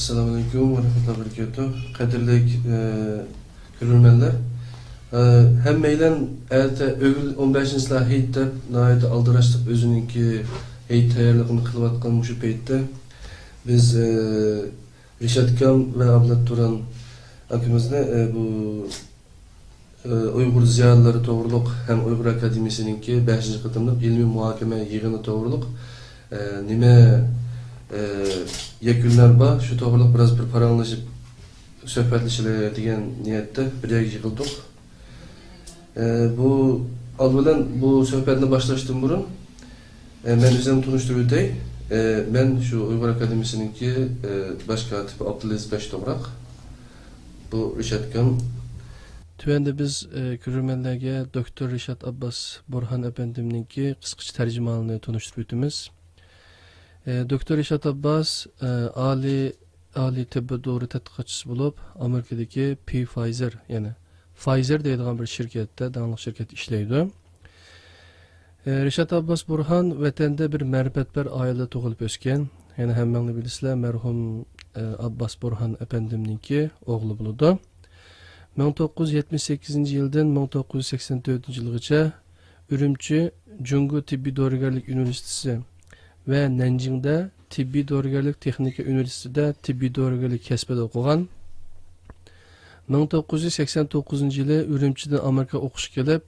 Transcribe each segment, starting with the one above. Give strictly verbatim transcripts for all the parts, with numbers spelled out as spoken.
ئەسسالامۇئەلەيكۇم ۋە رەھمەتۇللاھى ۋە بەرىكاتۇھ. قەدىرلىك، ئە، كۆرۈرمەنلەر، ئە، ھەممەيلەن ئەتە ئۆگۈل ئون بەشىنچى يىلى ھېيت دەپ ناھايىتى ئالدىراشلىق ئۆزىنىڭكى ھېيت تەييارلىقىنى قىلىۋاتقان مۇشۇ پەيتتە بىز، ئە، رىشات ئاكام ۋە ئابلەت تۇران ئاكىمىزنى، ئە، بۇ ئۇيغۇر زىيالىيلىرى توغرۇلۇق ھەم ئۇيغۇر ئاكادېمىيىسىنىڭكى بەشىنچى قېتىملىق ئىلمىي مۇھاكىمە يىغىنى توغرۇلۇق، ئە، نېمە، ئە، يەكۈنلەر بار، شۇ توغرۇلۇق بىراز بىر پاراڭلىشىپ سۆھبەتلىشىلى دېگەن نىيەتتە بىر يەرگە يىغىلدۇق. ئە، بۇ، ئالدى بىلەن بۇ سۆھبەتنى باشلاشتىن بۇرۇن، ئە، مەن ئۆزۈمنى تونۇشتۇرۇپ ئۆتەي. ئە، مەن شۇ ئۇيغۇر ئاكادېمىيىسىنىڭكى، ئە، باش كاتىپى ئابدۇلئەزىز بەشتوغراق. بۇ رىشات ئاكام. تۆۋەندە بىز، ئە، كۆرۈرمەنلەرگە دوكتور رىشات ئابباس بۇرھان ئەپەندىمنىڭكى قىسقىچە تەرجىمىھالىنى تونۇشتۇرۇپ ئۆتىمىز. ئە، دوكتور رىشات ئابباس، ئە، ئالىي، ئالىي تېببىي دورا تەتقىقاتچىسى بولۇپ، ئامېرىكىدىكى پىفايزېر، يەنى فايزېر دەيدىغان بىر شىركەتتە، داڭلىق شىركەتتە ئىشلەيدۇ. ئە، رىشات ئابباس بۇرھان ۋەتەندە بىر مەرىپەتپەر ئائىلىدە تۇغۇلۇپ ئۆسكەن. يەنە ھەممەڭلار بىلىسىلەر، مەرھۇم، ئە، ئابباس بۇرھان ئەپەندىمنىڭكى ئوغلى بولىدۇ. مىڭ توققۇز يۈز يەتمىش سەككىزىنچى يىلدىن مىڭ توققۇز يۈز سەكسەن تۆتىنچى يىلغىچە ئۈرۈمچى جۇڭگو تېببىي دورىگەرلىك ئۇنىۋېرسىتېتى ۋە نەنجىڭدە تېببىي دورىگەرلىك تېخنىكا ئۇنىۋېرسىتېتىدا تېببىي دورىگەرلىك كەسپىدە ئوقۇغان. مىڭ توققۇز يۈز سەكسەن توققۇزىنچى يىلى ئۈرۈمچىدىن ئامېرىكا ئوقۇشقا كېلىپ،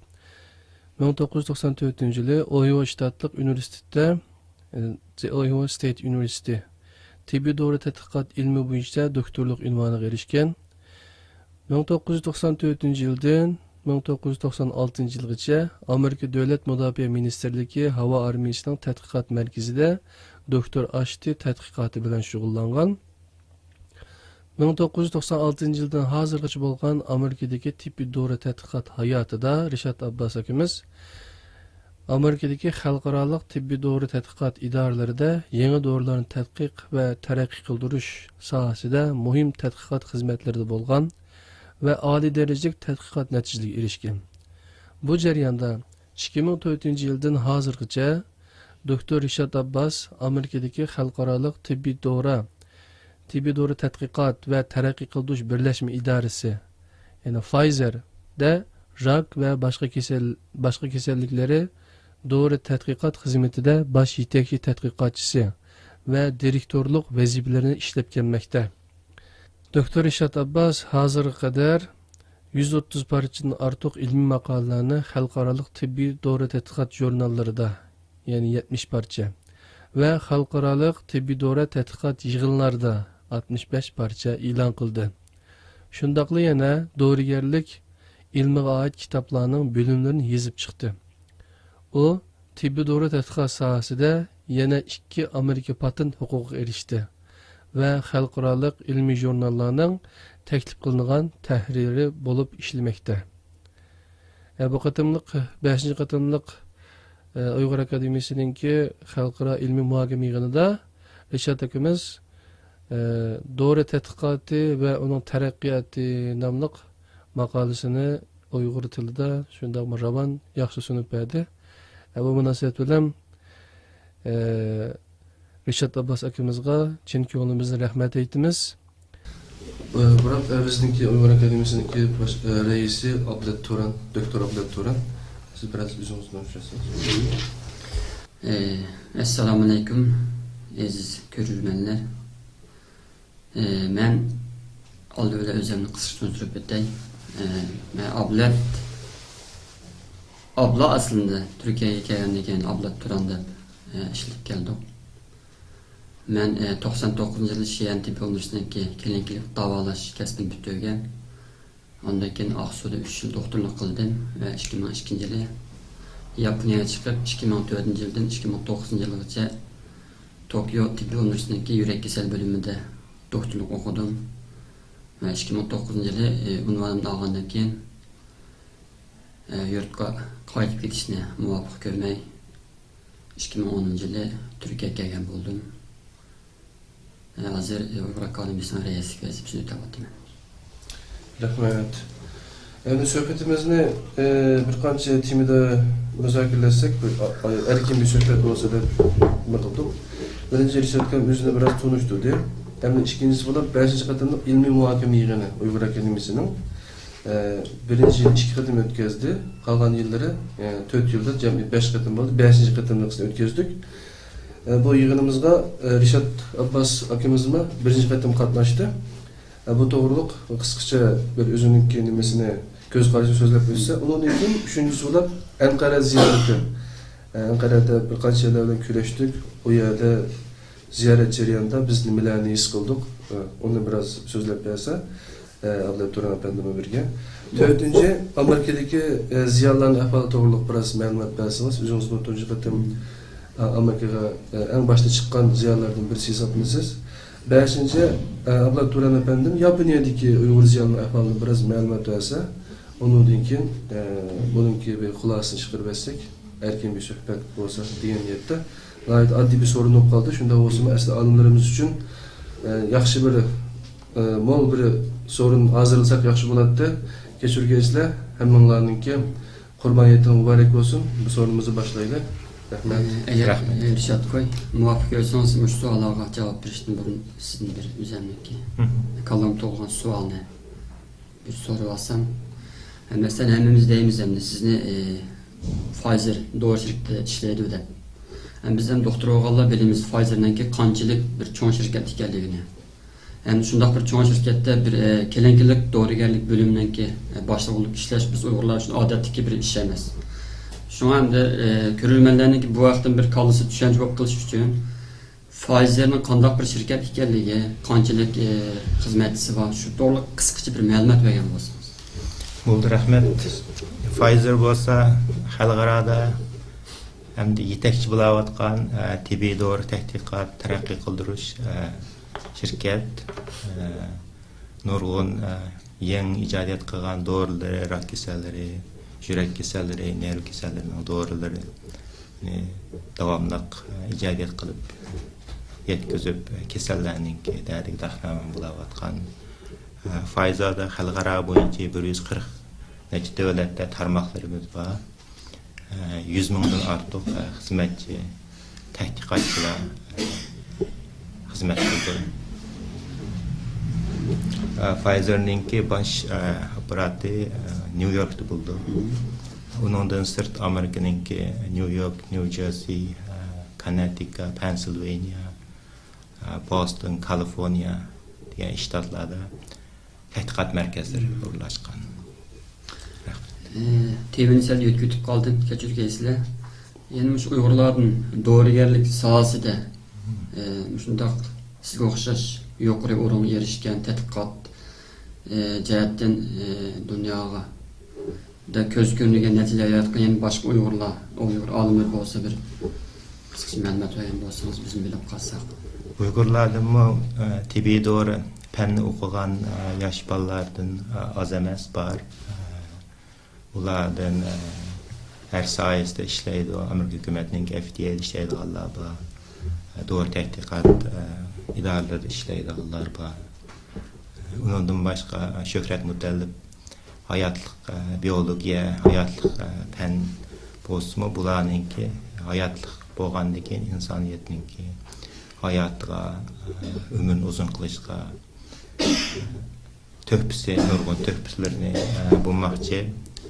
مىڭ توققۇز يۈز توقسان تۆتىنچى يىلى ئوھىيو شتاتلىق ئۇنىۋېرسىتېتىدا، ئە، The Ohio State University، تېببىي دورا تەتقىقات ئىلمى بويىچە دوكتورلۇق ئۇنۋانىغا ئېرىشكەن. مىڭ توققۇز يۈز توقسان تۆتىنچى يىلدىن مىڭ توققۇز يۈز توقسان ئالتىنچى يىلغىچە ئامېرىكا دۆلەت مۇداپىئە مىنىستىرلىكى ھاۋا ئارمىيىسىنىڭ تەتقىقات مەركىزىدە دوكتور ئاشتى تەتقىقاتى بىلەن شۇغۇللانغان. مىڭ توققۇز يۈز توقسان ئالتىنچى يىلدىن ھازىرغىچە بولغان ئامېرىكىدىكى تېببىي دورا تەتقىقات ھاياتىدا رىشات ئابباس ئاكىمىز ئامېرىكىدىكى خەلقئارالىق تېببىي دورا تەتقىقات ئىدارىلىرىدە يېڭى دورىلارنى تەتقىق ۋە تەرەققىي قىلدۇرۇش ساھەسىدە مۇھىم تەتقىقات خىزمەتلىرىدە بولغان ۋە ئالىي دەرىجىلىك تەتقىقات نەتىجىلىرىگە ئېرىشكەن. بۇ جەرياندا ئىككى مىڭ تۆتىنچى يىلدىن ھازىرغىچە دوكتور رىشات ئابباس ئامېرىكىدىكى خەلقئارالىق تېببىي دورا، تېببىي دورا تەتقىقات ۋە تەرەققىي قىلدۇرۇش بىرلەشمە ئىدارىسى، يەنى فايزېر دە راك ۋە باشقا كېسەل، باشقا كېسەللىكلىرى دورا تەتقىقات خىزمىتىدە باش يېتەكچى تەتقىقاتچىسى ۋە دىرېكتورلۇق ۋەزىپىلىرىنى ئىشلەپ كەلمەكتە. دوكتور رىشات ئابباس ھازىرغا قەدەر يۈز ئوتتۇز پارچىدىن ئارتۇق ئىلمىي ماقالىلەرنى خەلقئارالىق تېببىي دورا تەتقىقات ژۇرناللىرىدا، يەنى يەتمىش پارچە، ۋە خەلقئارالىق تېببىي دورا تەتقىقات يىغىنلاردا، ئاتمىش بەش پارچە، ئېلان قىلدى. شۇنداقلا يەنە دورىگەرلىك ئىلمىغا ئائىت كىتابلارنىڭ بۆلۈملىرىنى يېزىپ چىقتى. ئۇ تېببىي دورا تەتقىقات ساھەسىدە يەنە ئىككى ئامېرىكا پاتېنت ھوقۇقىغا ئېرىشتى ۋە خەلقئارالىق ئىلمىي ژۇرناللارنىڭ تەكلىپ قىلىنغان تەھرىرى بولۇپ ئىشلىمەكتە. ئە، بۇ قېتىملىق، بەشىنچى قېتىملىق، ئە، ئۇيغۇر ئاكادېمىيىسىنىڭكى خەلقئارا ئىلمىي مۇھاكىمە يىغىنىدا رىشات ئاكىمىز، ئە، دورا تەتقىقاتى ۋە ئۇنىڭ تەرەققىياتى ناملىق ماقالىسىنى ئۇيغۇر تىلىدا شۇنداقمۇ راۋان، ياخشى سۇنۇپ بەردى. ئە، بۇ مۇناسىۋەت بىلەن، ئە، رىشات ئابباس ئاكىمىزغا چىن كۆڭلىمىزدىن رەھمەت ئېيتىمىز. ئە، بۇرات، ئە، بىزنىڭكى ئۇيغۇر ئاكادېمىيىسىنىڭكى باش، ئە، رەئىسى ئابلەت تۇران، دوكتور ئابلەت تۇران. سىز بىراز ئۆزىڭىزنى تونۇشتۇرسىڭىز. ئە، ئەسسالامۇئەلەيكۇم، ئەزىز كۆرۈرمەنلەر. ئە، مەن ئالدى بىلەن ئۆزۈمنى قىسقىچە تونۇشتۇرۇپ ئۆتەي. ئە، مەن ئابلەت، ئابلا ئەسلىندە تۈركىيەگە كەلگەندىن كېيىن ئابلەت تۇران دەپ، ئە، ئىشلىتىپ كەلدۇق. مەن، ئە، توقسان توققۇزىنچى يىلى شىئەن تېببىي ئۇنىۋېرسىتېتىنىڭكى كلىنىكىلىق داۋالاش كەسپىنى پۈتتۈرگەن. ئاندىن كېيىن ئاقسۇدا ئۈچ يىل دوختۇرلۇق قىلدىم ۋە ئىككى مىڭ ئىككىنچى يىلى ياپونىيەگە چىقىپ، ئىككى مىڭ تۆتىنچى يىلدىن ئىككى مىڭ توققۇزىنچى يىلغىچە توكيو تېببىي ئۇنىۋېرسىتېتىنىڭكى يۈرەك كېسەل بۆلۈمىدە دوختۇرلۇق ئوقۇدۇم. ۋە ئىككى مىڭ توققۇزىنچى يىلى، ئى، ئۇنۋانىمنى ئالغاندىن كېيىن، ئى، يۇرتقا قايتىپ كېتىشنى مۇۋاپىق كۆرمەي، ئىككى مىڭ ئونىنچى يىلى تۈركىيەگە كەلگەن بولدۇم. ئى، ھازىر، ئى، ئۇيغۇر ئاكادېمىيىسىنىڭ رەئىسلىك ۋەزىپىسىنى ئۆتەۋاتىمەن. رەھمەت. ئەمدى سۆھبىتىمىزنى، ئى، بىر قانچە تېمىدا مۇزاكىرىلەشسەك، بىر ئا-، ئا-، ئەركىن بىر سۆھبەت بولسا دەپ نېمە قىلدۇق. بىرىنچى، رىشات ئاكام ئۆزىنى بىراز تونۇشتۇردى. ھەمدە ئىككىنچىسى بولۇپ بەشىنچى قېتىملىق ئىلمىي مۇھاكىمە يىغىنى ئۇيغۇر ئاكادېمىيىسىنىڭ، ئە، بىرىنچى يىلى ئىككى قېتىم ئۆتكەزدى. قالغان يىللىرى، ئە، تۆت يىلدا جەمئىي بەش قېتىم بولدى. بەشىنچى قېتىملىقىنى ئۆتكەزدۇك. ئە، بۇ يىغىنىمىزغا، ئە، رىشات ئابباس ئاكىمىزمۇ بىرىنچى قېتىم قاتناشتى. ئە، بۇ توغرۇلۇق قىسقىچە بىر ئۆزىنىڭكى نېمىسىنى، كۆز قارىشىنى سۆزلەپ ئۆتسە، ئۇنىڭدىن كېيىن ئۈچىنچىسى بولۇپ ئەنقەرە زىيارىتى. ئە، ئەنقەرەدە بىر قانچە يەرلەر بىلەن كۆرۈشتۇق. ئۇ يەردە زىيارەت جەريانىدا بىز نېمىلەرنى ھېس قىلدۇق؟ ئۇنى بىراز سۆزلەپ بەرسە، ئابلەت تۇران ئەپەندىمۇ بىرگە. تۆتىنچى، ئامېرىكىدىكى زىيالىيلارنىڭ ئەھۋالى توغرۇلۇق بىراز مەلۇمات بەرسىڭىز. ئۆزىڭىزمۇ تۇنجى قېتىم ئامېرىكىغا ئەڭ باشتا چىققان زىيالىيلاردىن بىرسى ھېسابلىنىسىز. بەشىنچى، ئابلەت تۇران ئەپەندىم ياپونىيەدىكى ئۇيغۇر زىيالىيلىرىنىڭ ئەھۋالىدىن بىراز مەلۇمات بەرسە، ئۇنىڭدىن كېيىن بۇنىڭكى بىر خۇلاسىسىنى چىقىرىپ بەرسەك. ئەركىن بىر سۆھبەت بولسا دېگەن نىيەتتە. ناھايىتى ئاددىي بىر سورۇن بولۇپ قالدى. شۇنداق بولسىمۇ، ئەسلى ئالىملىرىمىز ئۈچۈن، ئە، ياخشى بىر، ئە، مول بىر سورۇن ھازىرلىساق ياخشى بولاتتى. كەچۈرگەيسىلەر، ھەممىڭلارنىڭكى قۇربان ھېيتىڭ مۇبارەك بولسۇن. بۇ سورۇنىمىزنى باشلايلى. رەھمەت. ئە، ئەگەر، رەھمەت. ئە، رىشات كوي، مۇۋاپىق كۆرسىڭىز، مۇشۇ سوئاللارغا جاۋاب بېرىشتىن بۇرۇن سىزدىن بىر ئۆزۈمنىڭكى مھم. كاللامدا تۇغۇلغان سوئالنى بىر سورىۋالسام، مەسىلەن، ھەممىمىز دەيمىز ئەمدى سىزنى، ئى، فايزېر دورا شىركىتىدە ئىشلەيدۇ دەپ. ئەمدى بىز ھەم دوختۇر بولغانلار بىلىمىز فايزېرنىڭكى قانچىلىك بىر چوڭ شىركەت ئىكەنلىكىنى. ئەمدى شۇنداق بىر چوڭ شىركەتتە بىر، ئى، كېلىنكىلىك دورىگەرلىك بۆلۈمىنىڭكى، ئى، باشلىقى بولۇپ ئىشلەش بىز ئۇيغۇرلار ئۈچۈن ئادەتتىكى بىر ئىش ئەمەس. شۇڭا ئەمدى، ئى، كۆرۈرمەنلەرنىڭكى بۇ ھەقتىن بىر كاللىسى چۈشەنچە بولۇپ قېلىش ئۈچۈن، فايزېرنىڭ قانداق بىر شىركەت ئىكەنلىكى، قانچىلىك، ئى، خىزمەتچىسى بار، شۇ توغرىلىق قىسقىچە بىر مەلۇمات بەرگەن بولسىڭىز. بولدى، رەھمەت. فايزېر بولسا خەلقئارادا ئەمدى يېتەكچى بولاۋاتقان، ئە، تېببىي دورا تەتقىقات، تەرەققىي قىلدۇرۇش، ئە، شىركەت. ئە، نۇرغۇن، ئە، يېڭى ئىجادىيەت قىلغان دورىلىرى، راك كېسەللىرى، يۈرەك كېسەللىرى، نېرۋا كېسەللىرىنىڭ دورىلىرى، نى داۋاملىق ئىجادىيەت قىلىپ يەتكۈزۈپ، كېسەللەرنىڭكى دەردىگە دەرمان بولاۋاتقان، فايزېردا خەلقئارا بويىچە بىر يۈز قىرىق نەچچە دۆلەتتە تارماقلىرىمىز بار. يۈز مىڭدىن ئارتۇق خىزمەتچى، تەتقىقاتچىلار خىزمەت قىلىدۇ. ئە، فايزېرنىڭكى باش، ئە، ئاپپاراتى، ئە، نيۇ يوركتا بولىدۇ. ئۇنىڭدىن سىرت ئامېرىكىنىڭكى نيۇ يورك، نيۇ جېرسى، ئە، كوننېتىكا، پېنسىلۋانىيە، ئە، بوستون، كالىفورنىيە دېگەن شتاتلاردا تەتقىقات مەركەزلىرى ئورۇنلاشقان. رەھمەت. ئى، تېمىنى سەل يۆتكىۋېتىپ قالدىم، كەچۈرگەيسىلەر. يەنە مۇشۇ ئۇيغۇرلاردىن دورىگەرلىك ساھەسىدە، ئى، مۇشۇنداق سىزگە ئوخشاش يۇقىرى ئورۇنغا ئېرىشكەن تەتقىقات، ئى، جەھەتتىن، ئى، دۇنياغا دە كۆز كۆرمىگەن نەتىجىلەر ياراتقان يەنە باشقا ئۇيغۇرلار، ئۇيغۇر ئالىملىرى بولسا بىر قىسقىچە مەلۇمات بەرگەن بولسىڭىز، بىزمۇ بىلىپ قالساق. ئۇيغۇرلاردىنمۇ، ئە، تېببىي دورا پەننى ئوقۇغان، ئە، ياش بالىلاردىن، ئە، ئاز ئەمەس بار. ئە، ئۇلاردىن، ئە، ھەر ساھەسىدە ئىشلەيدۇ. ئامېرىكا ھۆكۈمەتنىڭ ئېف دى ئەيدا ئىشلەيدىغانلار بار. ئە، دورا تەتقىقات، ئە، ئىدارىلىرىدە ئىشلەيدىغانلار بار. ئۇنىڭدىن باشقا، ئە، شۆھرەت مۇتەللىپ ھاياتلىق، ئە، بىئولوگىيە، ھاياتلىق، ئە، پەن بولسىمۇ، بۇلارنىڭكى ھاياتلىق بولغاندىن كېيىن ئىنسانىيەتنىڭكى ھاياتىغا، ئە، ئۆمرىنى ئۇزۇن قىلىشقا، ئە، تۆھپىسى، نۇرغۇن تۆھپىلىرىنى، ئە، بولماقچى،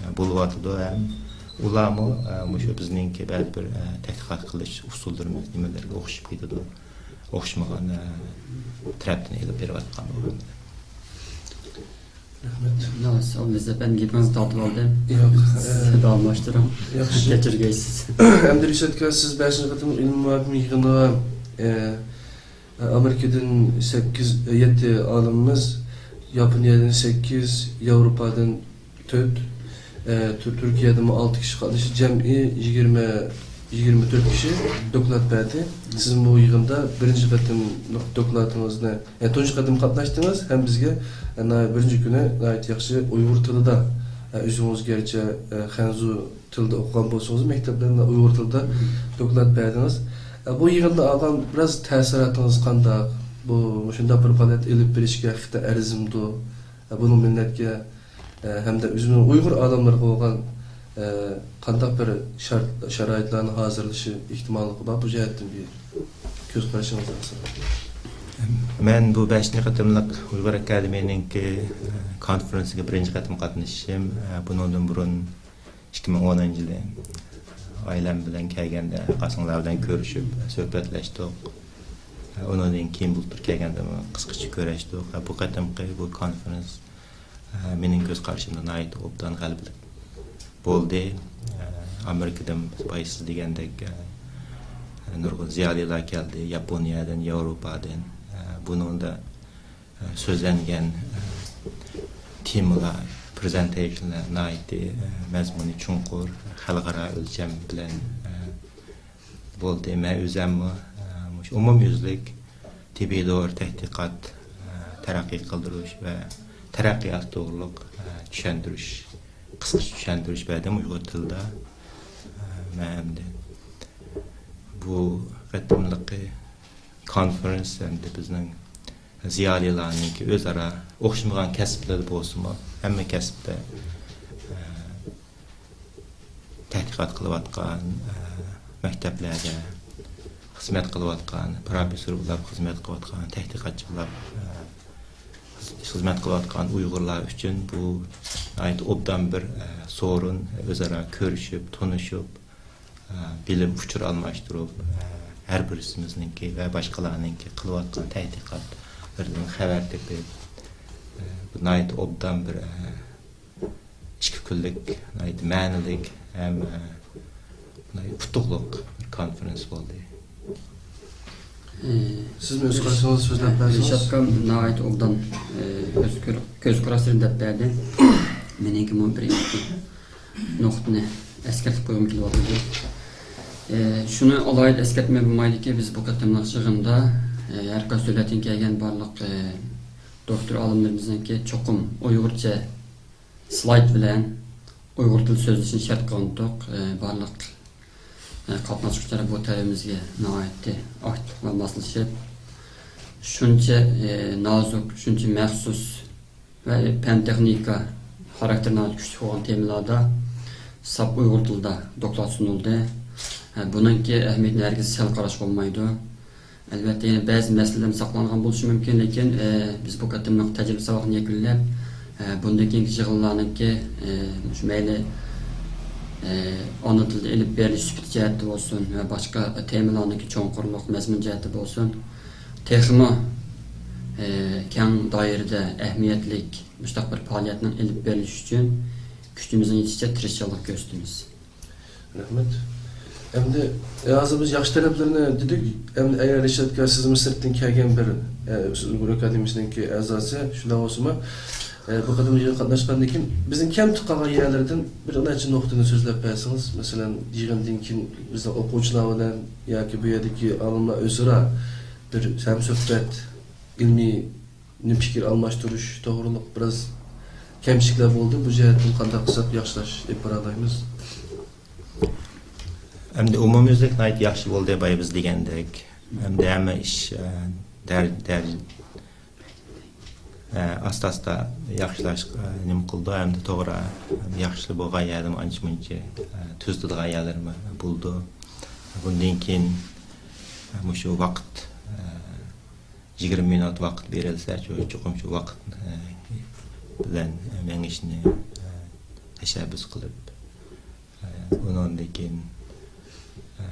ئە، بولۇۋاتىدۇ ھەم ئۇلارمۇ، ئە، مۇشۇ بىزنىڭكى بەزى بىر، ئە، تەتقىقات قىلىش ئۇسۇللىرىمىز، نېمىلىرىگە ئوخشىشىپ كېتىدۇ. ئوخشىمىغان، ئە، تەرەپتىن ئېلىپ بېرىۋاتقان بولغان. رەھمەت. ناۋاس ئابلىز ئەپەندى، گېپىڭىزنى تارتىپ ئالدىم. ياق، سىز ئە، داۋاملاشتۇرۇڭ. ياخشى. كەچۈرگەيسىز. ئەمدى رىشات ئاكا، سىز بەشىنچى قېتىملىق ئىلمىي مۇھاكىمە يىغىنىغا، ئە، ئامېرىكىدىن سەككىز، يەتتە ئالىمىمىز، ياپونىيەدىن سەككىز، ياۋروپادىن تۆت، ئە، تۈر-، تۈركىيەدىنمۇ ئالتە كىشى قاتنىشىپ، جەمئىي يىگىرمە، يىگىرمە تۆت كىشى دوكلات بەردى. سىز بۇ يىغىندا بىرىنچى قېتىملىق دوكلاتىڭىزنى، يەنى تۇنجى قېتىم قاتناشتىڭىز ھەم بىزگە، ئە، ناھايىتى بىرىنچى كۈنى ناھايىتى ياخشى ئۇيغۇر تىلىدا، ئە، ئۆزىڭىز گەرچە، ئە، خەنزۇ تىلدا ئوقۇغان بولسىڭىزمۇ، مەكتەپلەردە ئۇيغۇر تىلىدا دوكلات بەردىڭىز. ئە، بۇ يىغىندا ئالغان بىراز تەسىراتىڭىز قانداق؟ بۇ، مۇشۇنداق بىر پائالىيەت ئېلىپ بېرىشكە ھەقىقەتەن ئەرزىمدۇ؟ ئە، بۇنىڭ مىللەتكە، ئە، ھەمدە ئۆزىمىزنىڭ ئۇيغۇر ئالىملىرىغا بولغان، ئە، قانداق بىر شارت-، شارائىتلارنى ھازىرلىشى ئېھتىماللىقى بار؟ بۇ جەھەتتىن بىر كۆز قارىشىڭىزنى ئالساق. مەن بۇ بەشىنچى قېتىملىق ئۇيغۇر ئاكادېمىيىنىڭكى، ئە، كونفېرېنسىغا بىرىنچى قېتىم قاتنىشىشىم. ئە، بۇنىڭدىن بۇرۇن ئىككى مىڭ ئونىنچى يىلى ئائىلەم بىلەن كەلگەندە، قاسىڭلار بىلەن كۆرۈشۈپ، سۆھبەتلەشتۇق. ئە، ئۇنىڭدىن كېيىن بۇلتۇر كەلگەندىمۇ قىسقىچە كۆرۈشتۇق. ئە، بۇ قېتىمقى بۇ كونفېرېنس، ئە، مېنىڭ كۆز قارىشىمدا ناھايىتى ئوبدان غەلىبىلىك بولدى. ئە، ئامېرىكىدىن بايا سىز دېگەندەك، ئە، نۇرغۇن زىيالىيلار كەلدى، ياپونىيەدىن، ياۋروپادىن. ئە، بۇنىڭدا، ئە، سۆزلەنگەن، ئە، تېمىلار، پرېزېنتېيشنلار ناھايىتى، ئە، مەزمۇنى چوڭقۇر، خەلقئارا ئۆلچەم بىلەن، ئە، بولدى. مەن ئۆزەممۇ، ئە، مۇشۇ ئومۇميۈزلۈك تېببىي دورا تەتقىقات، ئە، تەرەققىي قىلدۇرۇش ۋە تەرەققىيات توغرۇلۇق، ئە، چۈشەندۈرۈش، قىسقىچە چۈشەندۈرۈش بەردىم ئۇيغۇر تىلىدا. ئە، مەن ئەمدى بۇ قېتىملىقى كونفېرېنس ئەمدى بىزنىڭ زىيالىيلارنىڭكى ئۆزئارا ئوخشىمىغان كەسىپلەردە بولسىمۇ، ھەممە كەسىپتە، ئە، تەتقىقات قىلىۋاتقان، ئە، مەكتەپلەردە خىزمەت قىلىۋاتقان، پروفېسسور بولۇپ خىزمەت قىلىۋاتقان، تەتقىقاتچى بولۇپ، ئە، خىز-، خىزمەت قىلىۋاتقان ئۇيغۇرلار ئۈچۈن بۇ ناھايىتى ئوبدان بىر، ئە، سورۇن، ئۆزئارا كۆرۈشۈپ، تونۇشۇپ، ئە، بىلىم، ئۇچۇر ئالماشتۇرۇپ، ئە، ھەر بىرسىمىزنىڭكى ۋە باشقىلارنىڭكى قىلىۋاتقان تەتقىقاتلىرىدىن خەۋەر تېپىپ، ئە، بۇ ناھايىتى ئوبدان بىر، ئە، ئىككى كۈنلۈك ناھايىتى مەنىلىك ھەم، ئە، ناھايىتى ئۇتۇقلۇق بىر كونفېرېنس بولدى. ئى، سىزمۇ ئۆز قارىشىڭىزنى سۆزلەپ بەرسىڭىز. رىشات ئاكام ناھايىتى ئوبدان، ئى، ئۆز كۆر-، كۆز قاراشلىرىنى دەپ بەردى. مېنىڭكىمۇ بىر ئىككى نۇقتىنى ئەسكەرتىپ قويغۇم كېلىۋاتىدۇ. ئى، شۇنى ئالاھىدە ئەسكەرتمەي بولمايدۇكى، بىز بۇ قېتىملىق يىغىندا، ئى، ھەر قايسى دۆلەتتىن كەلگەن بارلىق، ئى، دوكتور ئالىملىرىمىزنىڭكى چوقۇم ئۇيغۇرچە سلايد بىلەن ئۇيغۇر تىلى سۆزلىشىنى شەرت قىلغانتۇق. ئى، بارلىق، ئى، قاتناشقۇچىلار بۇ تەلىپىمىزگە ناھايىتى ئاكتىپ ۋە ماسلىشىپ، شۇنچە، ئى، نازۇك، شۇنچە مەخسۇس ۋە پەن تېخنىكا خاراكتېرى ناھايىتى كۈچلۈك بولغان تېمىلاردا ساپ ئۇيغۇر تىلىدا دوكلات سۇنۇلدى. ئى، بۇنىڭكى ئەھمىيىتىنى ھەرگىز سەل قاراشقا بولمايدۇ. ئەلۋەتتە، يەنە بەزى مەسىلىلەرمۇ ساقلانغان بولۇشى مۇمكىن، لېكىن، ئە، بىز بۇ قېتىملىق تەجرىبە ساۋاقنى يەكۈنلەپ، ئە، بۇندىن كېيىنكى يىغىنلارنىڭكى، ئە، مۇشۇ مەيلى، ئە، ئانا تىلدا ئېلىپ بېرىلىش سۈپىتى جەھەتتە بولسۇن ۋە باشقا تېمىلارنىڭكى چوڭقۇرلۇق، مەزمۇن جەھەتتە بولسۇن، تېخىمۇ، ئە، كەڭ دائىرىدە ئەھمىيەتلىك مۇشۇنداق بىر پائالىيەتنىڭ ئېلىپ بېرىلىشى ئۈچۈن كۈچىمىزنىڭ يېتىشىچە تىرىشچانلىق كۆرسىتىمىز. رەھمەت. ئەمدى، ئە، ھازىر بىز ياخشى تەرەپلىرىنى دېدۇك. ئەمدى ئەگەر رىشات ئاكا سىزمۇ سىرتتىن كەلگەن بىر، ئە، سىز ئۇيغۇر ئاكادېمىيىسىنىڭكى ئەزاسى، شۇنداق بولسىمۇ، ئە، بۇ قېتىم يىغىنغا قاتناشقاندىن كېيىن بىزنىڭ كەمتۈك قالغان يەرلىرىدىن بىر نەچچە نۇقتىنى سۆزلەپ بەرسىڭىز. مەسىلەن، يىغىندىن كېيىن بىزنىڭ ئوقۇغۇچىلار بىلەن ياكى بۇ يەردىكى ئالىملار ئۆزئارا بىر ھەمسۆھبەت، ئىلمىي پىكىر ئالماشتۇرۇش توغرۇلۇق بىراز كەمچىلىكلەر بولدى. بۇ جەھەتتىن قانداق قىلساق ياخشىلاش ئېلىپ بارالايمىز؟ ئەمدى ئومۇميۈزلۈك ناھايىتى ياخشى بولدى، بايا بىز دېگەندەك. ئەمدى ھەممە ئىش، ئە، دەر-، دەر-، ئە، ئاستا-ئاستا ياخشىلاشقا، ئە، نېمە قىلىدۇ. ئەمدى توغرا، ئەمدى ياخشى بولغان يەردىمۇ ئانچە-مۇنچە، ئە، تۈزىتىدىغان يەرلىرىمۇ بولىدۇ. بۇندىن كېيىن، ئە، مۇشۇ ۋاقىت، ئە، يىگىرمە مىنۇت ۋاقىت بېرىلسە، شۇ، چوقۇم شۇ ۋاقىت، ئە، بىلەن مېڭىشنى، ئە، تەشەببۇس قىلىپ، ئە، ئۇنىڭدىن كېيىن، ئە،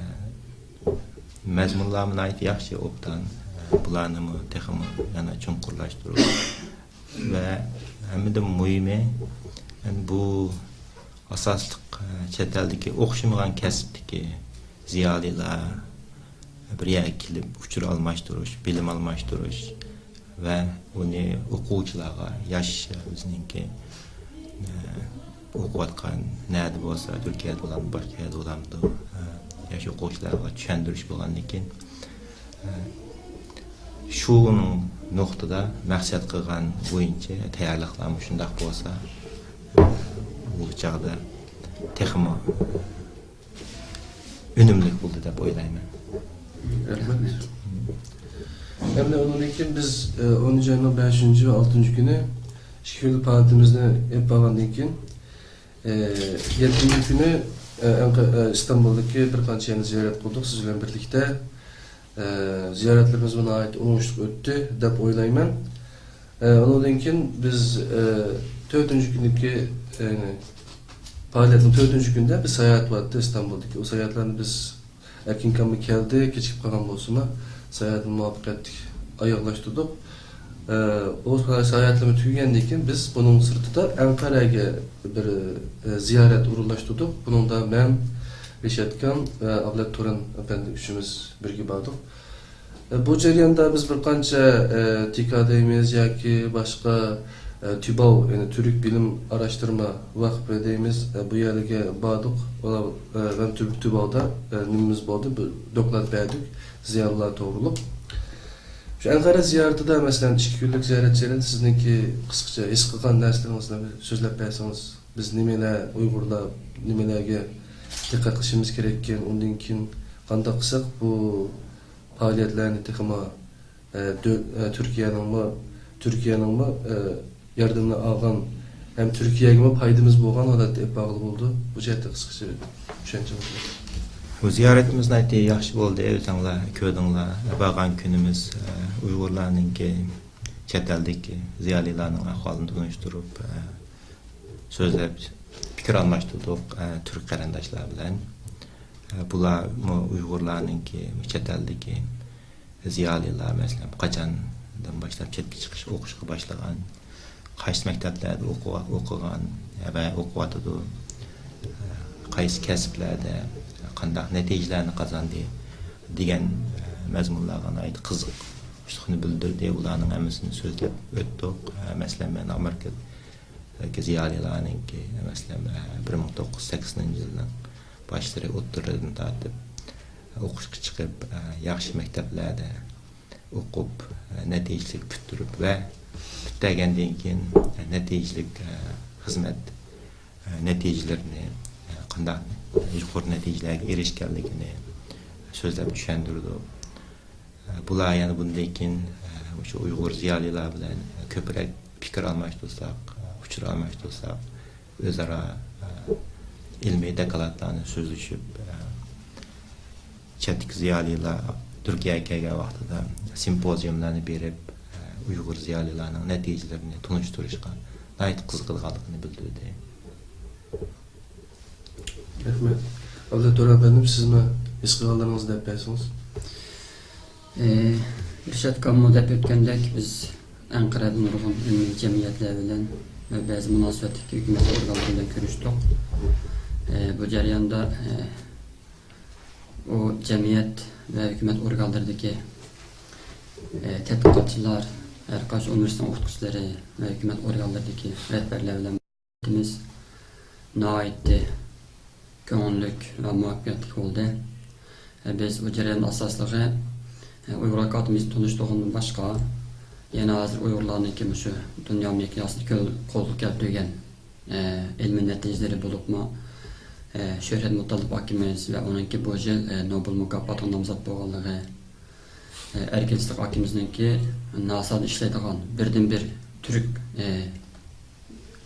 مەزمۇنلارمۇ ناھايىتى ياخشى، ئوبدان، ئە، بۇلارنىمۇ تېخىمۇ يەنە چوڭقۇرلاشتۇرۇپ ۋە ھەممىدىن مۇھىمى، يەنى بۇ ئاساسلىق، ئە، چەت ئەلدىكى ئوخشىمىغان كەسىپتىكى زىيالىيلار بىر يەرگە كېلىپ ئۇچۇر ئالماشتۇرۇش، بىلىم ئالماشتۇرۇش ۋە ئۇنى ئوقۇغۇچىلارغا، ياش بىزنىڭكى، ئە، ئوقۇۋاتقان نەدە بولسا، تۈركىيەدە بولامدۇ، باشقا يەردە بولامدۇ، ئە، ياش ئوقۇغۇچىلارغا چۈشەندۈرۈش بولغاندىن كېيىن، ئە، شۇ نۇقتىدا مەقسەت قىلغان بويىچە تەييارلىقلارمۇ شۇنداق بولسا، ئە، بۇ چاغدا تېخىمۇ ئۈنۈملۈك بولدى دەپ ئويلايمەن. رەھمەت. ئەمدى ئۇنىڭدىن كېيىن بىز، ئە، ئونىنچى ئاينىڭ بەشىنچى ۋە ئالتىنچى كۈنى ئىككى كۈنلۈك پائالىيىتىمىزنى ئېلىپ بارغاندىن كېيىن، ئە، يەتتىنچى كۈنى، ئە، ئەنق-، ئە، ئىستانبۇلدىكى بىر قانچە يەرنى زىيارەت قىلدۇق سىز بىلەن بىرلىكتە. ئە، زىيارەتلىرىمىزمۇ ناھايىتى ئوڭۇشلۇق ئۆتتى دەپ ئويلايمەن. ئە، ئۇنىڭدىن كېيىن بىز، ئە، تۆتىنچى كۈنىدىكى، يەنى پائالىيەتنىڭ تۆتىنچى كۈنىدە بىز ساياھەت بارتتى ئىستانبۇلدىكى. ئۇ ساياھەتلەرنى بىز ئەركىن ئاكاممۇ كەلدى، كېچىكىپ قالغان بولسىمۇ، ساياھەتنى مۇۋەپپەقىيەتلىك ئاياغلاشتۇردۇق. ئە، ئۇ ساياھەتلىرىمىز تۈگىگەندىن كېيىن بىز بۇنىڭ سىرتىدا ئەنقەرەگە بىر، ئە، زىيارەت ئورۇنلاشتۇردۇق. بۇنىڭدا مەن، رىشات ئاكام ۋە ئابلەت تۇران ئەپەندى ئۈچىمىز بىرگە باردۇق. ئە، بۇ جەرياندا بىز بىر قانچە، ئە، تىكا دەيمىز ياكى باشقا، ئە، تۈباۋ، يەنى تۈرك بىلىم ئاراشتۇرما ۋەقپى دەيمىز، ئە، بۇ يەرگە باردۇق. ئۇلار، ئە، ۋەم تۈرك تۈباۋدا، ئە، نېمىمىز بولدى، بىر دوكلات بەردۇق زىيارەتلەر توغرۇلۇق. شۇ ئەنقەرە زىيارىتىدە، مەسىلەن، ئىككى كۈنلۈك زىيارەت جەريانىدا سىزنىڭكى قىسقىچە ھېس قىلغان نەرسىلىرىڭىزنى سۆزلەپ بەرسىڭىز، بىز نېمىلەر، ئۇيغۇرلار نېمىلەرگە دىققەت قىلىشىمىز كېرەككەن، ئۇندىن كېيىن قانداق قىلساق بۇ پائالىيەتلەرنى تېخىمۇ، ئە، دۆ-، ئە، تۈركىيەنىڭمۇ، تۈركىيەنىڭمۇ، ئە، ياردىمىنى ئالغان ھەم تۈركىيەگىمۇ پايدىمىز بولغان ھالەتتە ئېلىپ بارغىلى بولىدۇ. بۇ جەھەتتە قىسقىچە چۈشەنچىڭىزنى. بۇ زىيارىتىمىز ناھايىتى ياخشى بولدى. ئۆزۈڭلار كۆردۈڭلار. بارغان كۈنىمىز، ئە، ئۇيغۇرلارنىڭكى چەت ئەلدىكى زىيالىيلارنىڭ ئەھۋالىنى تونۇشتۇرۇپ، ئە، سۆزلەپ، پىكىر ئالماشتۇردۇق، ئە، تۈرك قېرىنداشلار بىلەن. ئە، بۇلارمۇ ئۇيغۇرلارنىڭكى چەت ئەلدىكى زىيالىيلار، مەسىلەن، قاچاندىن باشلاپ چەتكە چىقىش، ئوقۇشقا باشلىغان، قايسى مەكتەپلەردە ئوقۇ-، ئوقۇغان ۋە ئوقۇۋاتىدۇ، قايسى كەسىپلەردە قانداق نەتىجىلەرنى قازاندى دېگەن مەزمۇنلارغا ناھايىتى قىزىقچىلىقىنى بىلدۈردى. ئۇلارنىڭ ھەممىسىنى سۆزلەپ ئۆتتۇق. مەسىلەن، مەن ئامېرىكا زىيالىيلارنىڭكى، مەسىلەن، بىر مىڭ توققۇز يۈز سەكسىنىنچى يىلنىڭ باشلىرى، ئوتتۇرىدىن تارتىپ ئوقۇشقا چىقىپ، ياخشى مەكتەپلەردە ئوقۇپ، نەتىجىلىك پۈتتۈرۈپ ۋە پۈتتۈرگەندىن كېيىن نەتىجىلىك خىزمەت نەتىجىلىرىنى، قانداق يۇقىرى نەتىجىلەرگە ئېرىشكەنلىكىنى سۆزلەپ چۈشەندۈردۇق. بۇلار يەنە بۇندىن كېيىن مۇشۇ ئۇيغۇر زىيالىيلار بىلەن كۆپرەك پىكىر ئالماشتۇرساق، ئۇچۇر ئالماشتۇرساق، ئۆزئارا ئىلمىي دوكلاتلارنى سۆزلىشىپ، چەتتىكى زىيالىيلار تۈركىيەگە كەلگەن ۋاقتىدا سىمپوزىيۇملارنى بېرىپ، ئۇيغۇر زىيالىيلارنىڭ نەتىجىلىرىنى تونۇشتۇرۇشقا ناھايىتى قىزىقىدىغانلىقىنى بىلدۈردى. رەھمەت. ئابلەت تۇران ئەپەندىم، سىزمۇ ھېس قىلغانلىرىڭىزنى دەپ بەرسىڭىز. ئى، ئىرشاد ئاكاممۇ دەپ ئۆتكەندەك، بىز ئەنقەرەدە نۇرغۇن ئىلمىي جەمئىيەتلەر بىلەن ۋە بەزى مۇناسىۋەتلىك ھۆكۈمەت ئورگانلىرى بىلەن كۆرۈشتۇق. ئى، بۇ جەرياندا، ئى، ئۇ جەمئىيەت ۋە ھۆكۈمەت ئورگانلىرىدىكى، ئى، تەتقىقاتچىلار، ھەر قايسى ئۇنىۋېرسىتېتنىڭ ئوقۇتقۇچىلىرى ۋە ھۆكۈمەت ئورگانلىرىدىكى رەھبەرلەر بىلەن مۇناسىۋىتىمىز ناھايىتى كۆڭۈللۈك ۋە مۇۋەپپەقىيەتلىك بولدى. بىز بۇ جەريان ئاساسلىقى ئۇيغۇر ئاكادېمىيىسىنى تونۇشتۇرغاندىن باشقا، يەنە ھازىر ئۇيغۇرلارنىڭكى مۇشۇ دۇنيا مىقياسىدا كۆل-، قولغا كەلتۈرگەن ئىلمىي نەتىجىلىرى بولۇپمۇ، شۆھرەت مۇتەللىپ ئاكىمىز ۋە ئۇنىڭكى بۇ يىل نوبېل مۇكاپاتىغا نامزات بولغانلىقى، ئەركىن سىدىق ئاكىمىزنىڭكى ناسادا ئىشلەيدىغان بىردىنبىر تۈرك،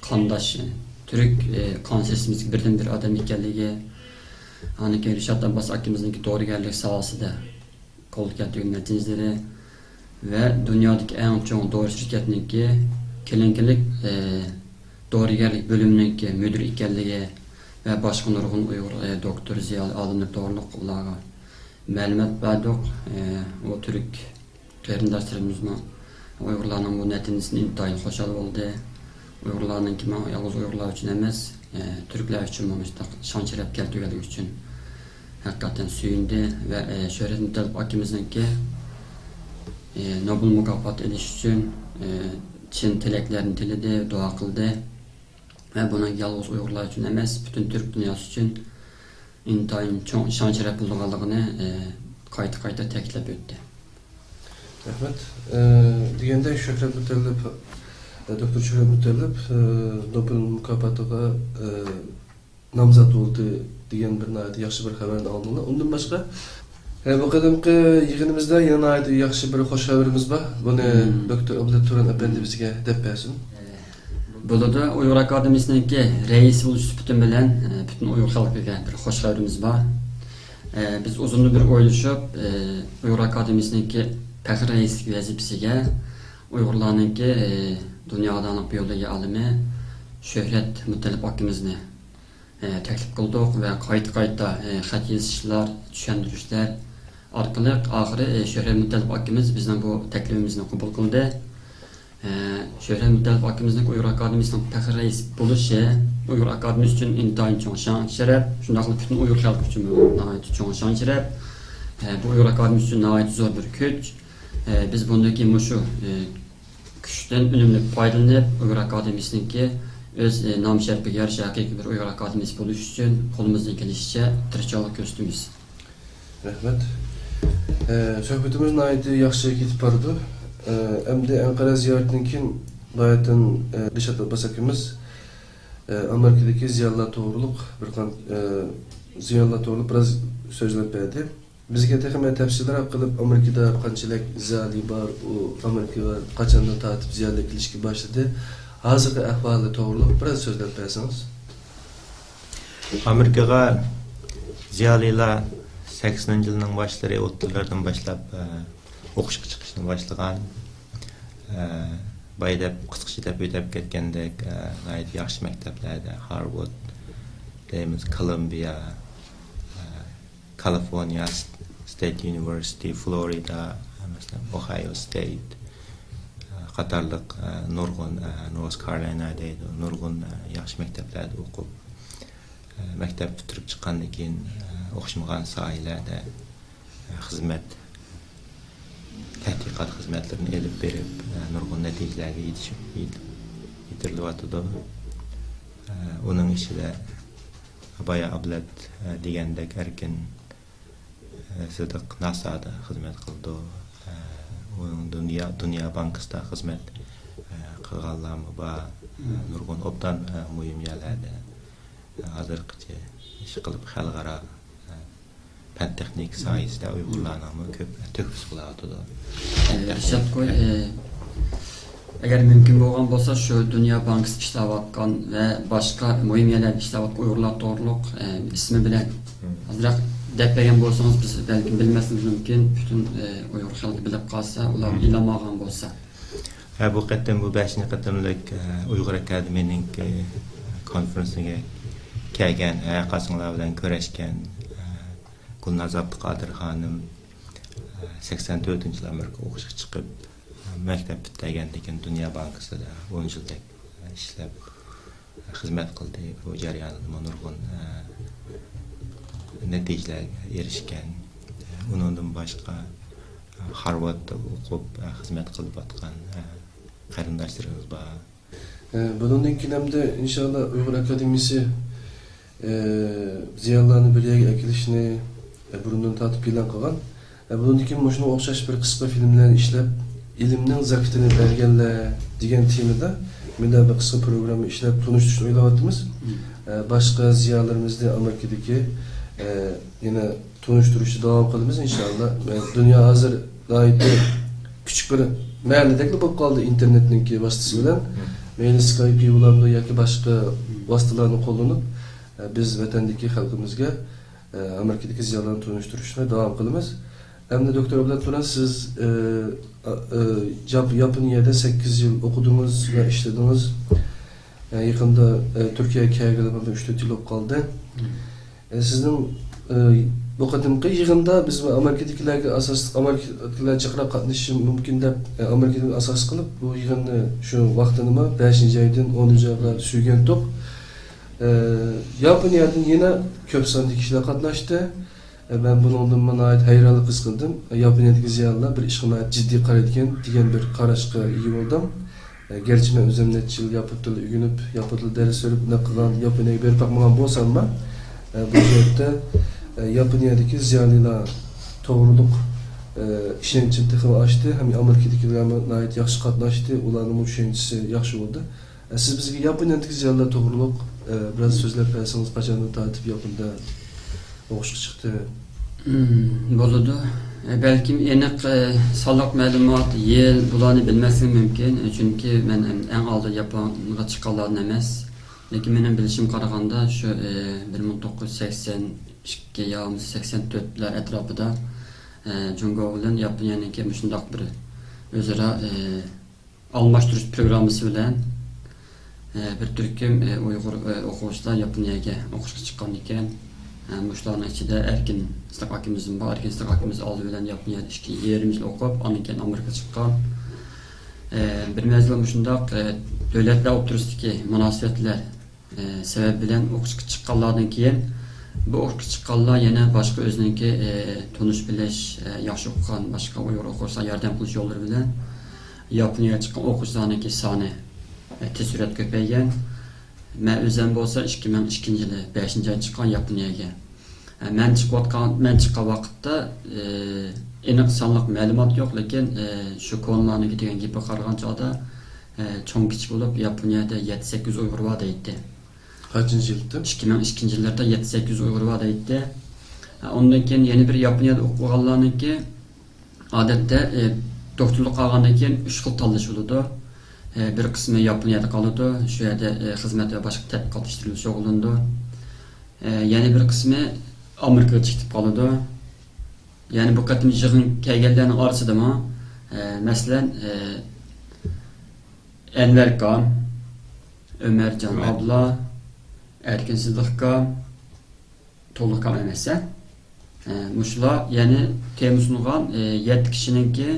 قانداش، تۈرك، قان سىستېمىسىدىكى بىردىنبىر ئادەم ئىكەنلىكى، ئاندىن كېيىن رىشات ئابباس ئاكىمىزنىڭكى دورىگەرلىك ساھەسىدە قولغا كەلتۈرگەن نەتىجىلىرى ۋە دۇنيادىكى ئەڭ چوڭ دورا شىركەتنىڭكى كلىنىكىلىق، دورىگەرلىك بۆلۈمىنىڭكى مۇدىرى ئىكەنلىكى ۋە باشقا نۇرغۇن ئۇيغۇر، دوكتور، زىيالىي ئالىملىرى توغرۇلۇق ئۇلارغا مەلۇمات بەردۇق. ئۇ تۈرك قېرىنداشلىرىمىزمۇ ئۇيغۇرلارنىڭ بۇ نەتىجىسىدىن ئىنتايىن خۇشال بولدى. ئۇيغۇرلارنىڭكى، مانا، يالغۇز ئۇيغۇرلار ئۈچۈن ئەمەس، ئە، تۈركلەر ئۈچۈنمۇ مۇشۇنداق شان-شەرەپ كەلتۈرگەنلىكى ئۈچۈن ھەقىقەتەن سۆيۈندى ۋە، ئە، شۆھرەت مۇتەللىپ ئاكىمىزنىڭكى، ئە، نوبېل مۇكاپاتى ئېلىش ئۈچۈن، ئە، چىن تىلەكلەرنى تىلىدى، دۇئا قىلدى. ۋە بۇنىڭ يالغۇز ئۇيغۇرلار ئۈچۈن ئەمەس، پۈتۈن تۈرك دۇنياسى ئۈچۈن ئىنتايىن چوڭ ئىشەنچ شەرەپ بولىدىغانلىقىنى، ئە، قايتا-قايتا تەكىتلەپ ئۆتتى. رەھمەت. ئە، دېگەندەك، شۆھرەت مۇتەللىپ، ئە، دوكتور شۆھرەت مۇتەللىپ، ئە، نوبېل مۇكاپاتىغا، ئە، نامزات بولدى دېگەن بىر ناھايىتى ياخشى بىر خەۋەرنى ئالدىڭلار. ئۇندىن باشقا، ئە، بۇ قېتىمقى يىغىنىمىزدا يەنە ناھايىتى ياخشى بىر خۇش خەۋىرىمىز بار. بۇنى مم. دوكتور ئابلەت تۇران ئەپەندى بىزگە دەپ بەرسۇن. بولىدۇ. ئۇيغۇر ئاكادېمىيىسىنىڭكى رەئىسى بولۇش سۈپىتىم بىلەن، ئە، پۈتۈن ئۇيغۇر خەلقىگە بىر خۇش خەۋىرىمىز بار. ئە، بىز ئۇزۇندىن بېرى ئويلىشىپ، ئە، ئۇيغۇر ئاكادېمىيىسىنىڭكى پەخرىي رەئىسلىك ۋەزىپىسىگە ئۇيغۇرلارنىڭكى، ئە، دۇنياغا داڭلىق بىئولوگىيە ئالىمى شۆھرەت مۇتەللىپ ئاكىمىزنى، ئە، تەكلىپ قىلدۇق ۋە قايتا-قايتا، ئە، خەت يېزىشلار، چۈشەندۈرۈشلەر ئارقىلىق ئاخىرى، ئە، شۆھرەت مۇتەللىپ ئاكىمىز بىزنىڭ بۇ تەكلىپىمىزنى قوبۇل قىلدى. ئە، شۆھرەت مۇتەللىپ ئاكىمىزنىڭ ئۇيغۇر ئاكادېمىيىسىنىڭ پەخرىي رەئىس بولۇشى ئۇيغۇر ئاكادېمىيىسى ئۈچۈن ئىنتايىن چوڭ شان-شەرەپ، شۇنداقلا پۈتۈن ئۇيغۇر خەلقى ئۈچۈنمۇ ناھايىتى چوڭ شان-شەرەپ. ئە، بۇ ئۇيغۇر ئاكادېمىيىسى ئۈچۈن ناھايىتى زور بىر كۈچ. ئە، بىز بۇندىن كېيىن مۇشۇ، ئە، كۈچتىن ئۈنۈملۈك پايدىلىنىپ، ئۇيغۇر ئاكادېمىيىسىنىڭكى ئۆز، ئە، نام-شەرىپىگە يارىشا ھەقىقىي بىر ئۇيغۇر ئاكادېمىيىسى بولۇش ئۈچۈن قولىمىزدىن كېلىشىچە تىرىشچانلىق كۆرسىتىمىز. رەھمەت. ئە، سۆھبىتىمىز ناھايىتى ياخشى كېتىپ بارىدۇ. ئە، ئەمدى ئەنقەرە زىيارىتىدىن كېيىن باياتىن، ئە، دىلشات ئابباس ئاكىمىز، ئە، ئامېرىكىدىكى زىيالىيلار توغرۇلۇق بىر قان-، ئە، زىيالىيلار توغرۇلۇق بىراز سۆزلەپ بەردى. بىزگە تېخىمۇ تەپسىلىيراق قىلىپ، ئامېرىكىدا قانچىلىك زىيالىي بار، ئۇ ئامېرىكىغا قاچاندىن تارتىپ زىيالىيلار كېلىشكە باشلىدى، ھازىرقى ئەھۋالى توغرۇلۇق بىراز سۆزلەپ بەرسىڭىز. ئامېرىكىغا زىيالىيلار سەكسىنىنچى يىلنىڭ باشلىرى، ئوتتۇزلاردىن باشلاپ، ئە، ئوقۇشقا چىقىشنى باشلىغان. ئە، بايا دەپ، قىسقىچە دەپ ئۆتۈپ كەتكەندەك، ئە، ناھايىتى ياخشى مەكتەپلەردە، هارۋارد دەيمىز، كولومبىيە، ئە، كالىفورنىيە ستېيت يۇنىۋېرسىتېت، فلورىدا، مەسىلەن، ئوھايو ستېيت، ئە، قاتارلىق، ئە، نۇرغۇن، ئە، نورس كارولىنا دەيدۇ، نۇرغۇن، ئە، ياخشى مەكتەپلەردە ئوقۇپ، ئە، مەكتەپ پۈتتۈرۈپ چىققاندىن كېيىن، ئە، ئوخشىمىغان ساھەلەردە، ئە، خىزمەت، تەتقىقات خىزمەتلىرىنى ئېلىپ بېرىپ، ئە، نۇرغۇن نەتىجىلەرگە يېتىشىپ، يېت-، يېتىرىلىۋاتىدۇ. ئە، ئۇنىڭ ئىچىدە بايا ئابلەت، ئە، دېگەندەك ئەركىن، ئە، سىدىق ناسادا خىزمەت قىلىدۇ. ئە، ئۇنىڭ دۇنيا، دۇنيا بانكىسىدا خىزمەت، ئە، قىلغانلارمۇ بار. ئە، نۇرغۇن ئوبدان، ئە، مۇھىم يەرلەردە، ئە، ھازىرغىچە ئىش قىلىپ خەلقئارا، ئە، پەن تېخنىكا ساھەسىدە ئۇيغۇرلارنىڭمۇ كۆپ تۆھپىسى بولۇۋاتىدۇ. ئە، ئىرشادگوي، ئە، ئەگەر مۇمكىن بولغان بولسا، شۇ دۇنيا بانكىسىدا ئىشلەۋاتقان ۋە باشقا مۇھىم يەرلەردە ئىشلەۋاتقان ئۇيغۇرلار توغرۇلۇق، ئە، ئىسمى بىلەن ئازراق دەپ بەرگەن بولسىڭىز، بىز بەلكىم بىلمەسلىكىمىز مۇمكىن. پۈتۈن، ئە، ئۇيغۇر خەلقى بىلىپ قالسا، ئۇلار ئىلھام ئالغان بولسا. ھە، بۇ قېتىم بۇ بەشىنچى قېتىملىق، ئە، ئۇيغۇر ئاكادېمىيىنىڭكى كونفېرېنسىگە كەلگەن، ھەر قايسىڭلار بىلەن كۆرۈشكەن، ئە، گۈلناز ئابدۇقادىر خانىم، ئە، سەكسەن تۆتىنچى يىل ئامېرىكا ئوقۇشقا چىقىپ، مەكتەپ پۈتتۈرگەندىن كېيىن دۇنيا بانكىسىدا ئون يىلدەك ئىشلەپ، خىزمەت قىلدى. بۇ جەريانىدىمۇ نۇرغۇن، ئە، نەتىجىلەرگە ئېرىشكەن. ئۇنىڭدىن باشقا، ئە، خارۋاردتا ئوقۇپ، ئە، خىزمەت قىلىۋاتقان، ئە، قېرىنداشلىرىمىز بار. ئە، بۇنىڭدىن كېيىن ئەمدى ئىنشاللا ئۇيغۇر ئاكادېمىيىسى، ئە، زىيالىيلارنى بىر يەرگە ئەكېلىشنى، ئە، بۇرۇندىن تارتىپ پىلان قىلغان. ئە، بۇنىڭدىن كېيىن مۇشۇنىڭغا ئوخشاش بىر قىسقا فىلىملەرنى ئىشلەپ، ئىلىمنىڭ زاكىتىنى بەرگەنلەر دېگەن تېمىدا مۇنداق بىر قىسقا پروگرامما ئىشلەپ تونۇشتۇرۇشنى ئويلاۋاتىمىز. ئە، باشقا زىيالىيلىرىمىزنى ئامېرىكىدىكى، ئە، يەنە تونۇشتۇرۇشنى داۋام قىلىمىز، ئىنشاللا. ئە، دۇنيا ھازىر ناھايىتى كىچىك بىر مەھەللىدەكلا بولۇپ قالدى ئىنتېرنېتنىڭكى ۋاسىتىسى بىلەن. مەيلى سكايپ بولامدۇ ياكى باشقا ۋاسىتىلارنى قوللىنىپ، ئە، بىز ۋەتەندىكى خەلقىمىزگە ئە، ئامېرىكىدىكى زىيالىيلارنى تونۇشتۇرۇشنى داۋام قىلىمىز. ئەمدى دوكتور ئابلەت تۇران، سىز، ئە، ئا-، ئە، ياپ-، ياپونىيەدە سەككىز يىل ئوقۇدىڭىز ۋە ئىشلىدىڭىز. ئە، يېقىندا، ئە، تۈركىيەگە كەلگىلى بىر ئۈچ تۆت يىل بولۇپ قالدى. ئە، سىزنىڭ، ئە، بۇ قېتىمقى يىغىندا بىز ئامېرىكىدىكىلەرگە ئاساسلىق، ئامېرىكىدىكىلەر جىقراق قاتنىشىشى مۇمكىن دەپ، ئە، ئامېرىكىدىن ئاساس قىلىپ، بۇ يىغىننى شۇ ۋاقتىنىمۇ بەشىنچى ئايدىن ئونىنچى ئايغا سۆگەنتۇق. ئە، ياپونىيەدىن يەنە كۆپ ساندا كىشىلەر قاتناشتى. ئە، مەن بۇنىڭدىنمۇ ناھايىتى ھەيرانلىق ھېس قىلدىم. ياپونىيەدىكى زىيالىيلار بىر ئىشقا ناھايىتى جىددىي قارايدىكەن دېگەن بىر قاراشقا ئىگە بولدۇم. ئە، گەرچە مەن ئۆزۈم نەچچە يىل ياپون تىلى ئۆگىنىپ، ياپون تىلى دەرس بېرىپ، نەق قىلغان، ياپونىيەگە بېرىپ باقمىغان بولساممۇ، ئە، بۇ جەھەتتە، ئە، ياپونىيەدىكى زىيالىيلار توغرۇلۇق، ئە، ئىشەنچىم تېخىمۇ ئاشتى ھەم ئامېرىكىدىكىلەرمۇ ناھايىتى ياخشى قاتناشتى، ئۇلارنىڭمۇ چۈشەنچىسى ياخشى بولدى. ئە، سىز بىزگە ياپونىيەدىكى زىيالىيلار توغرۇلۇق، ئە، بىراز سۆزلەپ بەرسىڭىز، قاچاندىن تارتىپ ياپوندا ئوقۇشقا چىقتى؟ مم، بولىدۇ. ئە، بەلكىم ئېنىق، ئە، سانلىق مەلۇمات، يىل، بۇلارنى بىلمەسلىكىم مۇمكىن. ئە، چۈنكى مەن ئەڭ ئالدى ياپونغا چىققانلاردىن ئەمەس. لېكىن مېنىڭ بىلىشىمگە قارىغاندا، شۇ، ئە، بىر مىڭ توققۇز يۈز سەكسەن ئىككى يا بولمىسا سەكسەن تۆتلەر ئەتراپىدا، ئە، جۇڭگو بىلەن ياپونىيەنىڭكى مۇشۇنداق بىر ئۆزئارا، ئە، ئالماشتۇرۇش پروگراممىسى بىلەن، ئە، بىر تۈركۈم، ئە، ئۇيغۇر، ئە، ئوقۇغۇچىلار ياپونىيەگە ئوقۇشقا چىققان ئىكەن. ئە، مۇشۇلارنىڭ ئىچىدە ئەركىن سىدىق ئاكىمىزمۇ بار. ئەركىن سىدىق ئاكىمىز ئالدى بىلەن ياپونىيەدە ئىككى يېرىم يىل ئوقۇپ، ئاندىن كېيىن ئامېرىكىغا چىققان. ئە، بىر مەزگىل مۇشۇنداق، ئە، دۆلەتلەر ئوتتۇرىسىدىكى مۇناسىۋەتلەر ئە، سەۋەب بىلەن ئوقۇشقا چىققانلاردىن كېيىن، بۇ ئوقۇشقا چىققانلار يەنە باشقا ئۆزىنىڭكى، ئە، تونۇش بىلىش، ئە، ياخشى ئوقۇغان باشقا ئۇيغۇر ئوقۇغۇچىلارغا ياردەم قىلىش يوللىرى بىلەن ياپونىيەگە چىققان ئوقۇغۇچىلارنىڭكى سانى، ئە، تېز سۈرئەتتە كۆپەيگەن. مەن ئۆزۈم بولسا ئىككى مىڭ ئىككىنچى يىلى بەشىنچى ئايدا چىققان ياپونىيەگە. ئە، مەن چىقىۋاتقان، مەن چىققان ۋاقىتتا، ئە، ئېنىق سانلىق مەلۇمات يوق، لېكىن، ئە، شۇ كونىلارنىڭكى دېگەن گېپىگە قارىغان چاغدا، ئە، چوڭ كىچىك بولۇپ ياپونىيەدە يەتتە سەككىز ئۇيغۇر بار دەيتتى. قانچىنچى يىلدا؟ ئىككى مىڭ ئىككىنچى يىللاردا يەتتە سەككىز ئۇيغۇر بار دەيتتى. ئە، ئۇندىن كېيىن يەنە بىر ياپونىيەدە ئوقۇغانلارنىڭكى ئادەتتە، ئە، دوكتورلۇق قالغاندىن كېيىن ئۈچ خىل تاللىشى بولىدۇ. ئە، بىر قىسمى ياپونىيەدە قالىدۇ، شۇ يەردە، ئە، خىزمەت ۋە باشقا تەتقىقات ئىشلىرى بىلەن شۇغۇللىنىدۇ. ئە، يەنە بىر قىسمى ئامېرىكىغا چىقىپ قالىدۇ. يەنى بۇ قېتىم يىغىن كەلگەنلەرنىڭ ئارىسىدىمۇ، ئە، مەسىلەن، ئە، ئەنۋەر ئاكام، ئۆمەرجان ئابلا، ئەركىن سىدىق ئاكام، تولۇق ئاكام ئەمەس، ھە؟ ئە، مۇشۇلار، يەنى تېما سۇنغان، ئە، يەتتە كىشىنىڭكى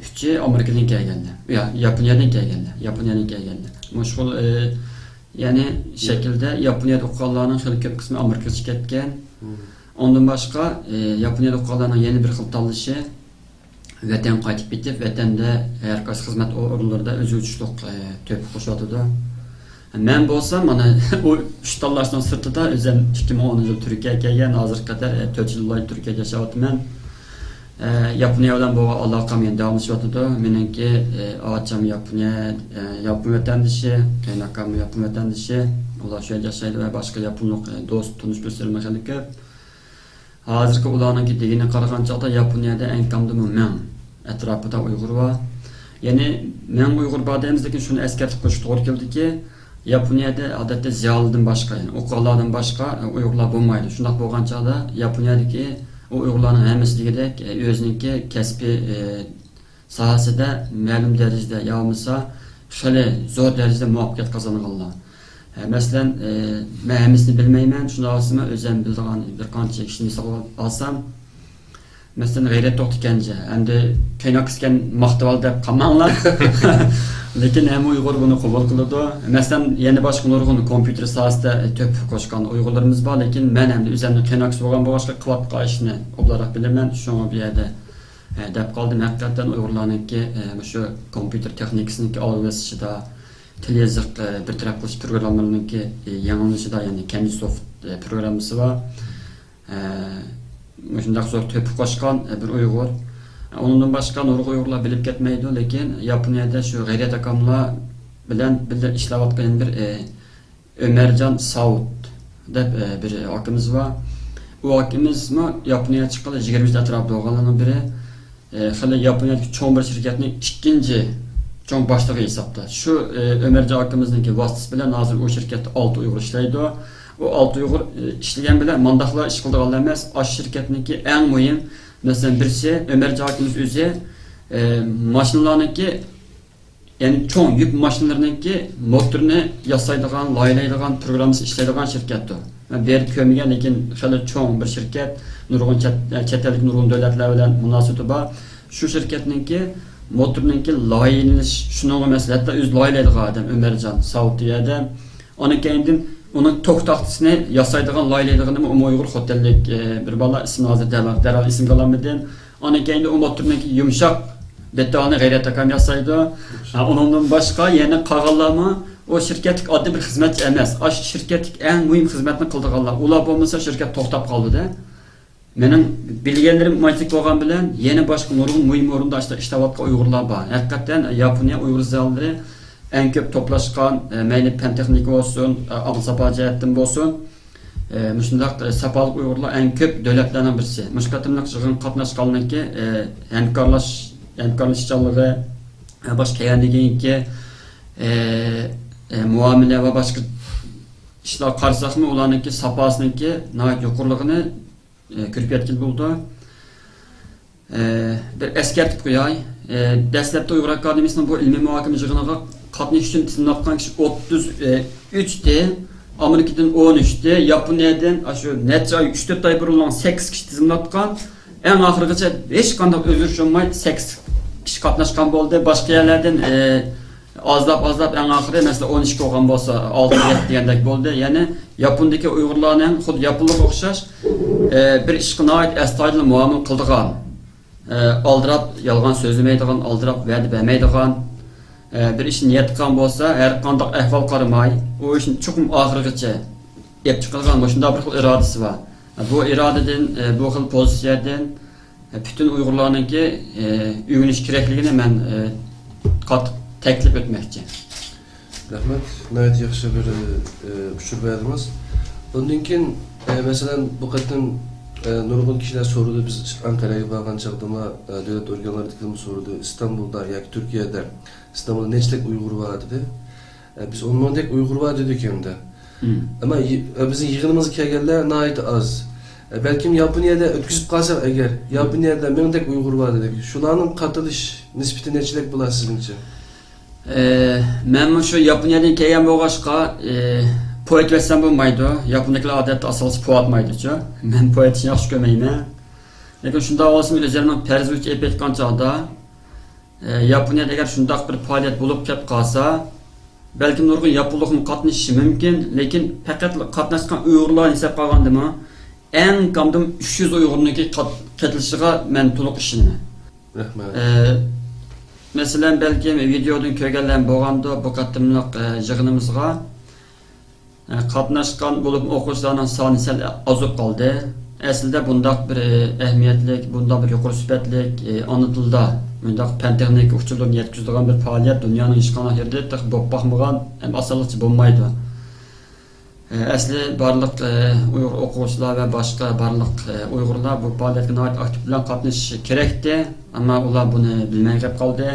ئۈچى ئامېرىكىدىن كەلگەنلەر. يا، ياپونىيەدىن كەلگەنلەر. ياپونىيەدىن كەلگەنلەر. مۇشۇ خىل، ئە، يەنى شەكىلدە ياپونىيەدە ئوقۇغانلارنىڭ خېلى كۆپ قىسمى ئامېرىكىغا چىقىپ كەتكەن. ئۇندىن باشقا، ئە، ياپونىيەدە ئوقۇغانلارنىڭ يەنە بىر خىل تاللىشى، ۋەتەنگە قايتىپ كېتىپ، ۋەتەندە ھەر قايسى خىزمەت ئورۇنلىرىدا ئۆزىگە تۇتۇشلۇق، ئە، تۆھپە قوشۇۋاتىدۇ. مەن بولسام، مانا، ئۇ ئۈچ تاللاشنىڭ سىرتىدا ئۆزۈم ئىككى مىڭ ئونىنچى يىل تۈركىيەگە كەلگەن، ھازىرغا قەدەر، ئە، تۆت يىل بولدى تۈركىيەدە ياشاۋاتىمەن. ئە، ياپونىيە بىلەن بولغان ئالاقەم يەنە داۋاملىشىۋاتىدۇ. مېنىڭكى، ئە، ئاچام ياپونىيە، ئە، ياپون ۋەتەندىشى، قېيىنئاكاممۇ ياپون ۋەتەندىشى. ئۇلار شۇ يەردە ياشايدۇ ۋە باشقا ياپونلۇق، ئە، دوست، تونۇش دوستلىرىممۇ خېلى كۆپ. ھازىرقى ئۇلارنىڭكى دېگىنىگە قارىغان چاغدا ياپونىيەدە ئەڭ كەمدىمۇ مىڭ ئەتراپىدا ئۇيغۇر بار. يەنى مىڭ ئۇيغۇر بار دەيمىز، لېكىن شۇنى ئەسكەرتىپ قويۇشقا توغرا كېلىدىكى، ياپونىيەدە ئادەتتە زىيالىيدىن باشقا، يەنى ئوقۇغانلاردىن باشقا، ئە، ئۇيغۇرلار بولمايدۇ. شۇنداق بولغان چاغدا ياپونىيەدىكى ئۇ ئۇيغۇرلارنىڭ ھەممىسى دېگۈدەك، ئە، ئۆزىنىڭكى كەسپىي، ئە، ساھەسىدە مەلۇم دەرىجىدە يا بولمىسا خېلى زور دەرىجىدە مۇۋەپپەقىيەت قازانغانلار. ئە، مەسىلەن، ئە، مەن ھەممىسىنى بىلمەيمەن، شۇنداق بولسىمۇ ئۆزۈم بىلىدىغان بىر قانچە كىشىنى مىسالغا ئالسام، مەسىلەن، غەيرەت توختى كەنجى، ئەمدى قېيىنئاكىسى ئىكەن ماختىۋال دەپ قالماڭلار. لېكىن ھەممە ئۇيغۇر بۇنى قوبۇل قىلىدۇ. مەسىلەن، يەنە باشقا نۇرغۇن كومپيۇتېر ساھەسىدە تۆھپە قوشقان ئۇيغۇرلىرىمىز بار، لېكىن مەن ئەمدى ئۆزۈمنىڭ قېيىنئاكىسى بولغان بولغاچقا قىلىۋاتقان ئىشنى ئوبدانراق بىلىمەن، شۇڭا بۇ يەردە، ئە، دەپ قالدىم. ھەقىقەتەن ئۇيغۇرلارنىڭكى، ئە، مۇشۇ كومپيۇتېر تېخنىكىسىنىڭكى ئالغا بېسىشىدا، تىل يېزىق، ئە، بىر تەرەپ قىلىش پروگراممىلىرىنىڭكى، ئە، يېڭىلىنىشىدا، يەنى كەندىسوفت، ئە، پروگراممىسى بار. ئە، مۇشۇنداق زور تۆھپە قوشقان، ئە، بىر ئۇيغۇر. ئە، ئۇنىڭدىن باشقا نۇرغۇن ئۇيغۇرلار بىلىپ كەتمەيدۇ، لېكىن ياپونىيەدە شۇ غەيرەت ئاكاملار بىلەن بىللە ئىشلەۋاتقان بىر، ئە، ئۆمەرجان ساۋۇت دەپ، ئە، بىر ئاكىمىز بار. ئۇ ئاكىمىزمۇ ياپونىيەگە چىققىلى يىگىرمە يىل ئەتراپىدا بولغانلارنىڭ بىرى. ئە، خېلى ياپونىيەدىكى چوڭ بىر شىركەتنىڭ ئىككىنچى چوڭ باشلىقى ھېسابتا. شۇ، ئە، ئۆمەرجان ئاكىمىزنىڭكى ۋاسىتىسى بىلەن ھازىر ئۇ شىركەتتە ئالتە ئۇيغۇر ئىشلەيدۇ. ئۇ ئالتە ئۇيغۇر، ئە، ئىشلىگەن بىلەن مانداقلا ئىش قىلىدىغانلا ئەمەس، ئاشۇ شىركەتنىڭكى ئەڭ مۇھىم، مەسىلەن، بىرسى ئۆمەرجان ئاكىمىز ئۆزى، ئە، ماشىنىلارنىڭكى يەنى چوڭ يۈك ماشىنىلىرىنىڭكى موتورىنى ياسايدىغان، لايىھەلەيدىغان، پروگراممىسى ئىشلەيدىغان شىركەتتۇر. مەن بېرىپ كۆرمىگەن، لېكىن خېلى چوڭ بىر شىركەت، نۇرغۇن چەت، چەت ئەلدىكى نۇرغۇن دۆلەتلەر بىلەن مۇناسىۋىتى بار. شۇ شىركەتنىڭكى موتورىنىڭكى لايىھىلىنىش، شۇنىڭغا مەسىلەن، ھەتتا ئۆزى لايىھەلەيدىغان ئادەم ئۆمەرجان ساۋۇت دېگەن ئادەم. ئاندىن كېيىندىن ئۇنىڭ توك تاختىسىنى ياسايدىغان، لايىھەلەيدىغىنىمۇ ئۇيغۇر خوتەنلىك، ئە، بىر بالا، ئىسمىنى ھازىر دەرھال، دەرھال ئېسىمگە ئالالمىدىم. ئاندىن كېيىن ئۇ موتورنىڭكى يۇمشاق دېتالىنى غەيرەت ئاكام ياسايدۇ. ھە، ئۇنىڭدىن باشقا يەنە قالغانلارمۇ ئۇ شىركەتتىكى ئاددىي بىر خىزمەتچى ئەمەس. ئاشۇ شىركەتتىكى ئەڭ مۇھىم خىزمەتنى قىلىدىغانلار. ئۇلار بولمىسا شىركەت توختاپ قالىدۇ-دە. مېنىڭ بىلگەنلىرىم ماجىك بولغان بىلەن يەنە باشقا نۇرغۇن مۇھىم ئورۇندا ئاشۇنداق ئىشلەۋاتقان ئۇيغۇرلار بار. ھەقىقەتەن ياپونىيە ئۇيغۇر زىيالىيلىرى ئەڭ كۆپ توپلاشقان، ئە، مەيلى پەن تېخنىكا بولسۇن، ئە، ئاڭ ساپا جەھەتتىن بولسۇن، ئە، مۇشۇنداق، ئە، ساپالىق ئۇيغۇرلار ئەڭ كۆپ دۆلەتلەرنىڭ بىرسى. مۇشۇ قېتىملىق يىغىنغا قاتناشقانلىقى، ئە، ھەمكارلاش، ھەمكارلىشىشچانلىقى، ئە، باشقا كەلگەندىن كېيىنكى، ئە، ئە، مۇئامىلە ۋە باشقا ئىشلارغا قارىساقمۇ، ئۇلارنىڭكى ساپاسىنىڭكى ناھايىتى يۇقىرىلىقىنى، ئە، كۆرۈپ يەتكىلى بولىدۇ. ئە، بىر ئەسكەرتىپ قوياي. ئە، دەسلەپتە ئۇيغۇر ئاكادېمىيىسىنىڭ بۇ ئىلمىي مۇھاكىمە يىغىنىغا قاتنىشىش ئۈچۈن تىزىملاتقان كىشى ئوتتۇز ئۈچ ئىدى. ئامېرىكىدىن ئون ئۈچ ئىدى. ياپونىيەدىن، ئاشۇ نەچچە ئاي، ئۈچ تۆت ئاي بۇرۇنلا سەككىز كىشى تىزىملاتقان. ئەڭ ئاخىرىغىچە ھېچقانداق ئۆزگىرىش بولماي، سەككىز كىشى قاتناشقان بولدى. باشقا يەرلەردىن، ئە، ئازلاپ، ئازلاپ، ئەڭ ئاخىرى، مەسىلەن، ئون ئىككى بولغان بولسا، ئالتە يەتتە دېگەندەك بولدى. يەنى ياپوندىكى ئۇيغۇرلارنىڭ خۇددى ياپونلارغا ئوخشاش، ئە، بىر ئىشقا ناھايىتى ئەستايىدىل مۇئامىلە قىلىدىغان، ئە، ئالدىراپ يالغان سۆزلىمەيدىغان، ئالدىراپ ۋەدە بەرمەيدىغان، ئە، بىر ئىشنى نىيەت قىلغان بولسا، ھەر قانداق ئەھۋال قارىماي، ئۇ ئىشنى چوقۇم ئاخىرىغىچە ئېلىپ چىقىدىغان مۇشۇنداق بىر خىل ئىرادىسى بار. بۇ ئىرادىدىن، ئە، بۇ خىل پوزىتسىيەدىن پۈتۈن ئۇيغۇرلارنىڭكى، ئە، ئۆگىنىش كېرەكلىكىنى مەن، ئە، قاتتىق تەكىتلەپ ئۆتمەكچى. رەھمەت، ناھايىتى ياخشى بىر، ئە، ئۇچۇر بەردىڭىز. بۇندىن كېيىن، ئە، مەسىلەن، بۇ قېتىم، ئە، نۇرغۇن كىشىلەر سورىدى، بىز ئەنقەرەگە بارغان چاغدىمۇ، ئە، دۆلەت ئورگانلىرىدىكىلەرمۇ سورىدى، ئىستانبۇلدا ياكى تۈركىيەدە، ئىستانبۇلدا نەچچىلىك ئۇيغۇر بار دېدى. ئە، بىز ئون مىڭدەك ئۇيغۇر بار دېدۇق ئەمدى. مم. ئەمما يى-، ئە، بىزنىڭ يىغىنىمىزغا كەلگەنلەر ناھايىتى ئاز. ئە، بەلكىم ياپونىيەدە ئۆتكۈزۈپ قالساق ئەگەر، ياپونىيەدە مىڭدەك ئۇيغۇر بار دېدۇق. شۇلارنىڭ قاتنىشىش نىسبىتى نەچچىلىك بولار سىزنىڭچە؟ ئە، مەنمۇ شۇ ياپونىيەدىن كەلگەن بولغاچقا، ئە، پو ئېتىۋەتسەم بولمايدۇ. ياپوندىكىلار ئادەتتە ئاسانلىقچە پو ئاتمايدۇچۇ. مەن پو ئېتىشنى ياخشى كۆرمەيمەن. لېكىن شۇنداق بولسىمۇ ئۆزلىرىنىڭ پەرز بويىچە ئېلىپ ئېيتقان چاغدا، ئە، ياپونىيەدە ئەگەر شۇنداق بىر پائالىيەت بولۇپ كەپ قالسا، بەلكىم نۇرغۇن ياپونلۇقمۇ قاتنىشىشى مۇمكىن، لېكىن پەقەت قاتناشقان ئۇيغۇرلارنى ھېسابقا ئالغاندىمۇ، ئەڭ كامدىن ئۈچ يۈز ئۇيغۇرنىڭكى قات-، قېتىلىشىغا مەن تولۇق ئىشىنىمەن. رەھمەت. ئە، مەسىلەن، بەلكىم ۋىدېودىن كۆرگەنلەر بولغاندۇ، بۇ قېتىملىق، ئە، يىغىنىمىزغا قاتناشقان بولۇپمۇ ئوقۇغۇچىلارنىڭ سانى سەل ئازلاپ قالدى. ئەسلىدە بۇنداق بىر ئەھمىيەتلىك، بۇنداق بىر يۇقىرى سۈپەتلىك، ئانا تىلدا مۇنداق پەن تېخنىكا ئۇچۇرلىرىنى يەتكۈزىدىغان بىر پائالىيەت دۇنيانىڭ ھېچقانداق يېرىدە تېخى بولۇپ باقمىغان ھەم ئاسانلىقچە بولمايدۇ. ئەسلى بارلىق ئۇيغۇر ئوقۇغۇچىلار ۋە باشقا بارلىق ئۇيغۇرلار بۇ پائالىيەتكە ناھايىتى ئاكتىپ بىلەن قاتنىشىشى كېرەكتى، ئەمما ئۇلار بۇنى بىلمەي قېلىپ قالدى.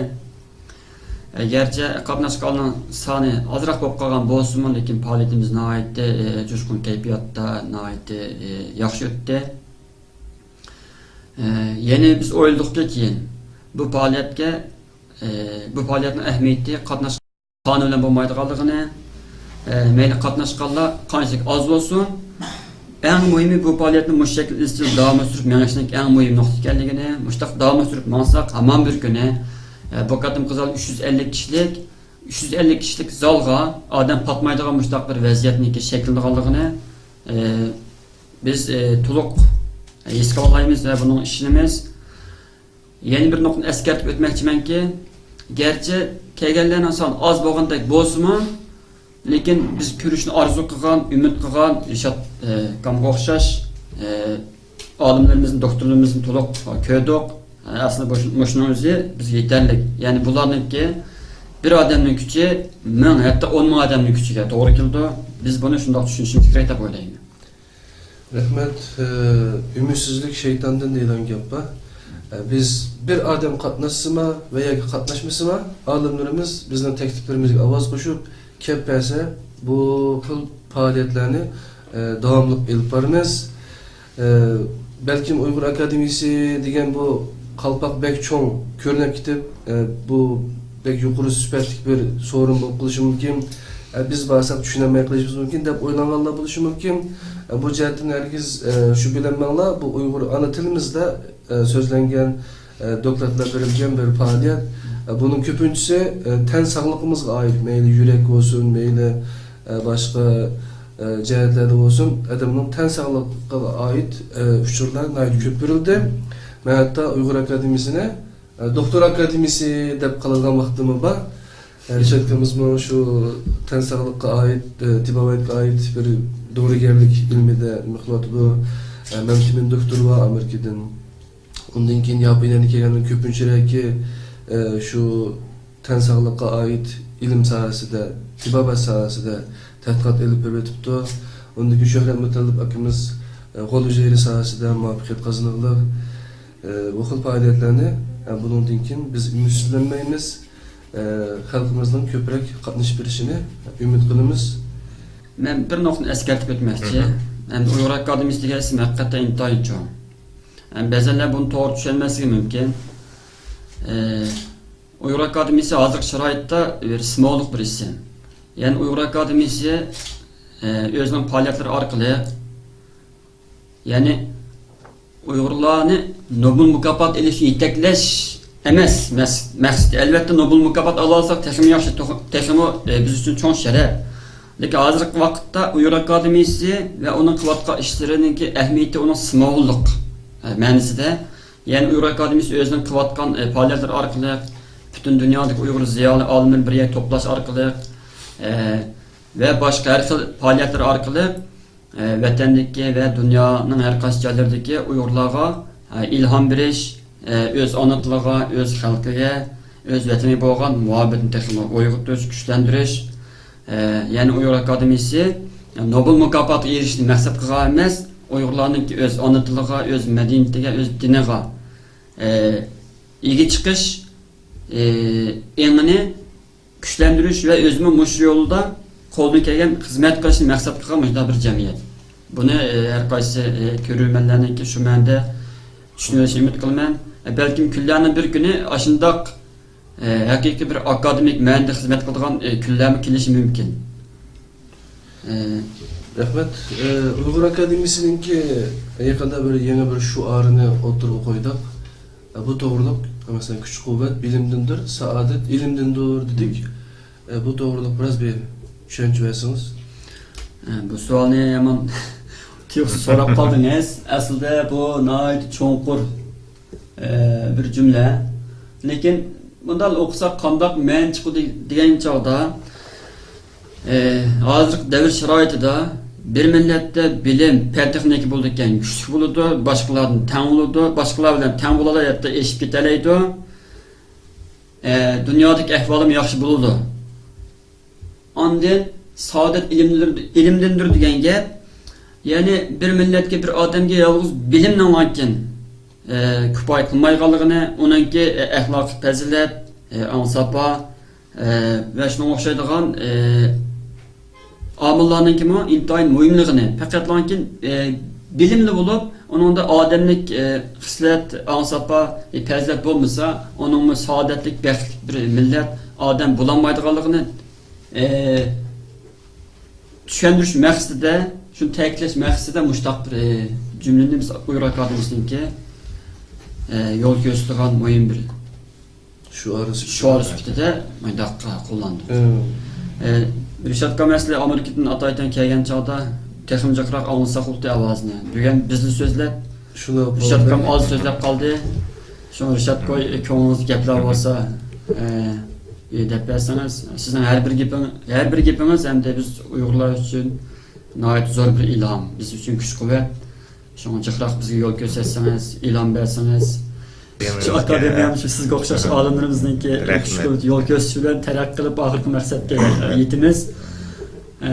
ئە، گەرچە قاتناشقانلارنىڭ سانى ئازراق بولۇپ قالغان بولسىمۇ، لېكىن پائالىيىتىمىز ناھايىتى، ئە، جۇشقۇن كەيپىياتتا، ناھايىتى، ئە، ياخشى ئۆتتى. ئە، يەنى بىز ئويلىدۇقكى كېيىن بۇ پائالىيەتكە، ئە، بۇ پائالىيەتنىڭ ئەھمىيىتى قاتناش سانى بىلەن بولمايدىغانلىقىنى، ئە، مەيلى قاتناشقانلار قانچىلىك ئاز بولسۇن، ئەڭ مۇھىمى بۇ پائالىيەتنى مۇشۇ شەكىلدە ئىزچىل داۋاملاشتۇرۇپ مېڭىشنىڭ ئەڭ مۇھىم نۇقتا ئىكەنلىكىنى، مۇشۇنداق داۋاملاشتۇرۇپ ماڭساق، ھامان بىر كۈنى، ئە، بۇ قېتىمقى زال ئۈچ يۈز ئەللىك كىشىلىك، ئۈچ يۈز ئەللىك كىشىلىك زالغا ئادەم پاتمايدىغان مۇشۇنداق بىر ۋەزىيەتنىڭكى شەكىللىنىدىغانلىقىنى، ئە، بىز، ئە، تولۇق ھېس قىلالايمىز ۋە بۇنىڭغا ئىشىنىمىز. يەنە بىر نۇقتىنى ئەسكەرتىپ ئۆتمەكچىمەنكى، گەرچە كەلگەنلەرنىڭ سانى ئاز بولغاندەك بولسىمۇ، لېكىن بىز كۆرۈشنى ئارزۇ قىلغان، ئۈمىد قىلغان رىشات، ئە، ئاكامغا ئوخشاش، ئە، ئالىملىرىمىزنى، دوختۇرلىرىمىزنى تولۇق كۆردۇق. ئە، ئەسلى مۇش-، مۇشۇنىڭ ئۆزى بىزگە يېتەرلىك. يەنى بۇلارنىڭكى بىر ئادەمنىڭ كۈچى مىڭ، ھەتتا ئون مىڭ ئادەمنىڭ كۈچىگە توغرا كېلىدۇ. بىز بۇنى شۇنداق چۈشىنىشىمىز كېرەك دەپ ئويلايمەن. رەھمەت. ئە، ئۈمىدسىزلىك شەيتاندىن دەيدىغان گەپ بار. ئە، بىز بىر ئادەم قاتناشسىما ۋە ياكى قاتناشمىسىما، ئالىملىرىمىز بىزنىڭ تەكلىپلىرىمىزگە ئاۋاز قوشۇپ، كەپ بەرسە، بۇ خىل پائالىيەتلەرنى، ئە، داۋاملىق ئېلىپ بارىمىز. ئە، بەلكىم ئۇيغۇر ئاكادېمىيىسى دېگەن بۇ قالپاق بەك چوڭ كۆرۈنۈپ كېتىپ، ئە، بۇ بەك يۇقىرى سۈپەتلىك بىر سورۇن بولۇپ قېلىشى مۇمكىن. ئە، بىز بارساق چۈشىنەلمەي قېلىشىمىز مۇمكىن دەپ ئويلانغانلار بولۇشى مۇمكىن. ئە، بۇ جەھەتتىن ھەرگىز، ئە، شۈبھىلەنمەڭلار، بۇ ئۇيغۇر ئانا تىلىمىزدا، ئە، سۆزلەنگەن، ئە، دوكلاتلار بېرىلگەن بىر پائالىيەت. ئە، بۇنىڭ كۆپىنچىسى، ئە، تەن ساغلىقىمىزغا ئائىت، مەيلى يۈرەك بولسۇن، مەيلى، ئە، باشقا، ئە، جەھەتلەردە بولسۇن، ئادەمنىڭ تەن ساغلىقىغا ئائىت، ئە، ئۇچۇرلار ناھايىتى كۆپ بېرىلدى. مەن ھەتتا ئۇيغۇر ئاكادېمىيىسىنى ئە، دوختۇر ئاكادېمىيىسى دەپ قالىدىغان ۋاقتىمۇ بار. ئە، رىشات ئاكىمىزمۇ شۇ تەن ساغلىققا ئائىت، ئە، تېبابەتكە ئائىت بىر دورىگەرلىك ئىلمىدە نېمە قىلىۋاتىدۇ. ئە، مەمتىمىن دوختۇر بار ئامېرىكىدىن. ئۇندىن كېيىن ياپونىيەدىن كەلگەنلەر كۆپىنچىرەكى، ئە، شۇ تەن ساغلىققا ئائىت ئىلىم ساھەسىدە، تېبابەت ساھەسىدە تەتقىقات ئېلىپ بېرىۋېتىپتۇ. ئۇندىن كېيىن شۆھرەت مۇتەللىپ ئاكىمىز، ئە، غول ھۈجەيرە ساھەسىدە مۇۋەپپەقىيەت قازىنىغلىق. ئە، بۇ خىل پائالىيەتلەرنى، ئە، بۇنىڭدىن كېيىن بىز ئۈمىدسىزلەنمەيمىز. ئە، خەلقىمىزنىڭ كۆپرەك قاتنىشىپ بېرىشىنى ئۈمىد قىلىمىز. مەن بىر نۇقتىنى ئەسكەرتىپ ئۆتمەكچى. مم. ئەمدى ئۇيغۇر ئاكادېمىيىسى دېگەن ئىسىم ھەقىقەتەن ئىنتايىن چوڭ. ئەمدى بەزەنلەر بۇنى توغرا چۈشەنمەسلىكى مۇمكىن. ئە، ئۇيغۇر ئاكادېمىيىسى ھازىرقى شارائىتتا بىر سىمۋوللۇق بىر ئىسىم. يەنى ئۇيغۇر ئاكادېمىيىسى، ئە، ئۆزىنىڭ پائالىيەتلىرى ئارقىلىق، يەنى ئۇيغۇرلارنى نوبېل مۇكاپاتى ئېلىش يېتەكلەش ئەمەس مەس-، مەقسىتى. ئەلۋەتتە، نوبېل مۇكاپاتى ئالالىساق تېخىمۇ ياخشى، تېخ-، تېخىمۇ، ئە، بىز ئۈچۈن چوڭ شەرەپ. لېكىن ھازىرقى ۋاقىتتا ئۇيغۇر ئاكادېمىيىسى ۋە ئۇنىڭ قىلىۋاتقان ئىشلىرىنىڭكى ئەھمىيىتى ئۇنىڭ سىمۋوللۇق، ئە، مەنىسىدە. يەنى ئۇيغۇر ئاكادېمىيىسى ئۆزىنىڭ قىلىۋاتقان، ئە، پائالىيەتلىرى ئارقىلىق پۈتۈن دۇنيادىكى ئۇيغۇر زىيالىي ئالىملىرىنى بىر يەرگە توپلاش ئارقىلىق، ئە، ۋە باشقا ھەر خىل پائالىيەتلىرى ئارقىلىق، ئە، ۋەتەندىكى ۋە دۇنيانىڭ ھەر قايسى جايلىرىدىكى ئۇيغۇرلارغا، ئە، ئىلھام بېرىش، ئە، ئۆز ئانا تىلىغا، ئۆز خەلقىگە، ئۆز ۋەتىنىگە بولغان مۇھەببەتنى تېخىمۇ ئويغىتىش، كۈچلەندۈرۈش. ئە، يەنى ئۇيغۇر ئاكادېمىيىسى نوبېل مۇكاپاتىغا ئېرىشىشنى مەقسەت قىلغان ئەمەس، ئۇيغۇرلارنىڭكى ئۆز ئانا تىلىغا، ئۆز مەدەنىيىتىگە، ئۆز دىنىغا، ئە، ئىگە چىقىش، ئە، ئېڭىنى كۈچلەندۈرۈش ۋە ئۆزىمۇ مۇشۇ يولدا قولىدىن كەلگەن خىزمەت قىلىشنى مەقسەت قىلغان مۇشۇنداق بىر جەمئىيەت. بۇنى، ئە، ھەر قايسى، ئە، كۆرۈرمەنلەرنىڭكى شۇ مەنىدە چۈشىنىۋېلىشىنى ئۈمىد قىلىمەن. ئە، بەلكىم كۈنلەرنىڭ بىر كۈنى ئاشۇنداق، ئە، ھەقىقىي بىر ئاكادېمىك مەنىدە خىزمەت قىلىدىغان، ئە، كۈنلەرمۇ كېلىشى مۇمكىن. ئە، رەھمەت. ئە، ئۇيغۇر ئاكادېمىيىسىنىڭكى يېقىندا بىر يېڭى بىر شوئارىنى ئوتتۇرىغا قويدۇق. ئە، بۇ توغرىلىق، مەسىلەن، كۈچ-قۇۋۋەت بىلىمدىندۇر، سائادەت ئىلىمدىندۇر دېدۇق. ئە، بۇ توغرىلىق بىراز بىر چۈشەنچە بەرسىڭىز. ئە، بۇ سوئالنى يامان تۇيۇقسىز سوراپ قالدىڭىز. ئەسلىدە بۇ ناھايىتى چوڭقۇر، ئە، بىر جۈملە. لېكىن مۇنداق ئوقۇساق قانداق مەنە چىقىدۇ دېگەن چاغدا، ئە، ھازىرقى دەۋر شارائىتىدا بىر مىللەتتە بىلىم، پەن-تېخنىكا بولىدىكەن، كۈچلۈك بولىدۇ، باشقىلار بىلەن تەڭ بولىدۇ، باشقىلار بىلەن تەڭ بولالايدۇ، ھەتتا ئېشىپ كېتەلەيدۇ. ئە، دۇنيادىكى ئەھۋالىمۇ ياخشى بولىدۇ. ئاندىن سائادەت ئىلىمدىندۇر، ئىلىمدىندۇر دېگەن گەپ. يەنى بىر مىللەتكە، بىر ئادەمگە يالغۇز بىلىمنىڭلاركىن، ئە، كۇپايە قىلمايدىغانلىقىنى، ئۇنىڭكى، ئە، ئەخلاقىي پەزىلەت، ئە، ئاڭ-ساپا، ئە، ۋە شۇنىڭغا ئوخشايدىغان، ئە، ئامىللارنىڭكىمۇ ئىنتايىن مۇھىملىقىنى، پەقەتلانكى، ئە، بىلىملى بولۇپ، ئۇنىڭدا ئادەملىك، ئە، خىسلەت، ئاڭ-ساپا، ئە، پەزىلەت بولمىسا، ئۇنىڭمۇ سائادەتلىك، بەختلىك بىر مىللەت، ئادەم بولالمايدىغانلىقىنى، ئە، چۈشەندۈرۈش مەقسىتىدە، شۇنى تەكىتلەش مەقسىتىدە مۇشۇنداق بىر، ئە، جۈملىنى بىز ئۇيغۇر ئاكادېمىيىسىنىڭكى، ئە، يول كۆرسىتىدىغان مۇھىم بىر شوئار سۈپىتىدە، شوئار سۈپىتىدە مۇنداق قوللاندۇق. ئە، رىشات ئاكام ئەسلى ئامېرىكىدىن ئاتايتەن كەلگەن چاغدا تېخىمۇ جىقراق ئاڭلىساق بولدى ئاۋازىنى. بۈگۈن بىزلا سۆزلەپ، شۇنداق رىشات ئاكام ئاز سۆزلەپ قالدى. شۇڭا رىشات كوي، كۆڭلىڭىزدە گەپلەر بولسا، ئە، دەپ بەرسىڭىز. سىزنىڭ ھەر بىر گېپىڭ-، ھەر بىر گېپىڭىز ئەمدى بىز ئۇيغۇرلار ئۈچۈن ناھايىتى زور بىر ئىلھام، بىز ئۈچۈن كۈچ-قۇۋۋەت. شۇڭا جىقراق بىزگە يول كۆرسەتسىڭىز، ئىلھام بەرسىڭىز. شۇ ئاكادېمىيەمۇ شۇ سىزگە ئوخشاش ئالىملىرىمىزنىڭكى كۈچ-قۇۋۋەت، يول كۆرسىتىشى بىلەن تەرەققىي قىلىپ، ئاخىرقى مەقسەتكە يېتىمىز. ئە،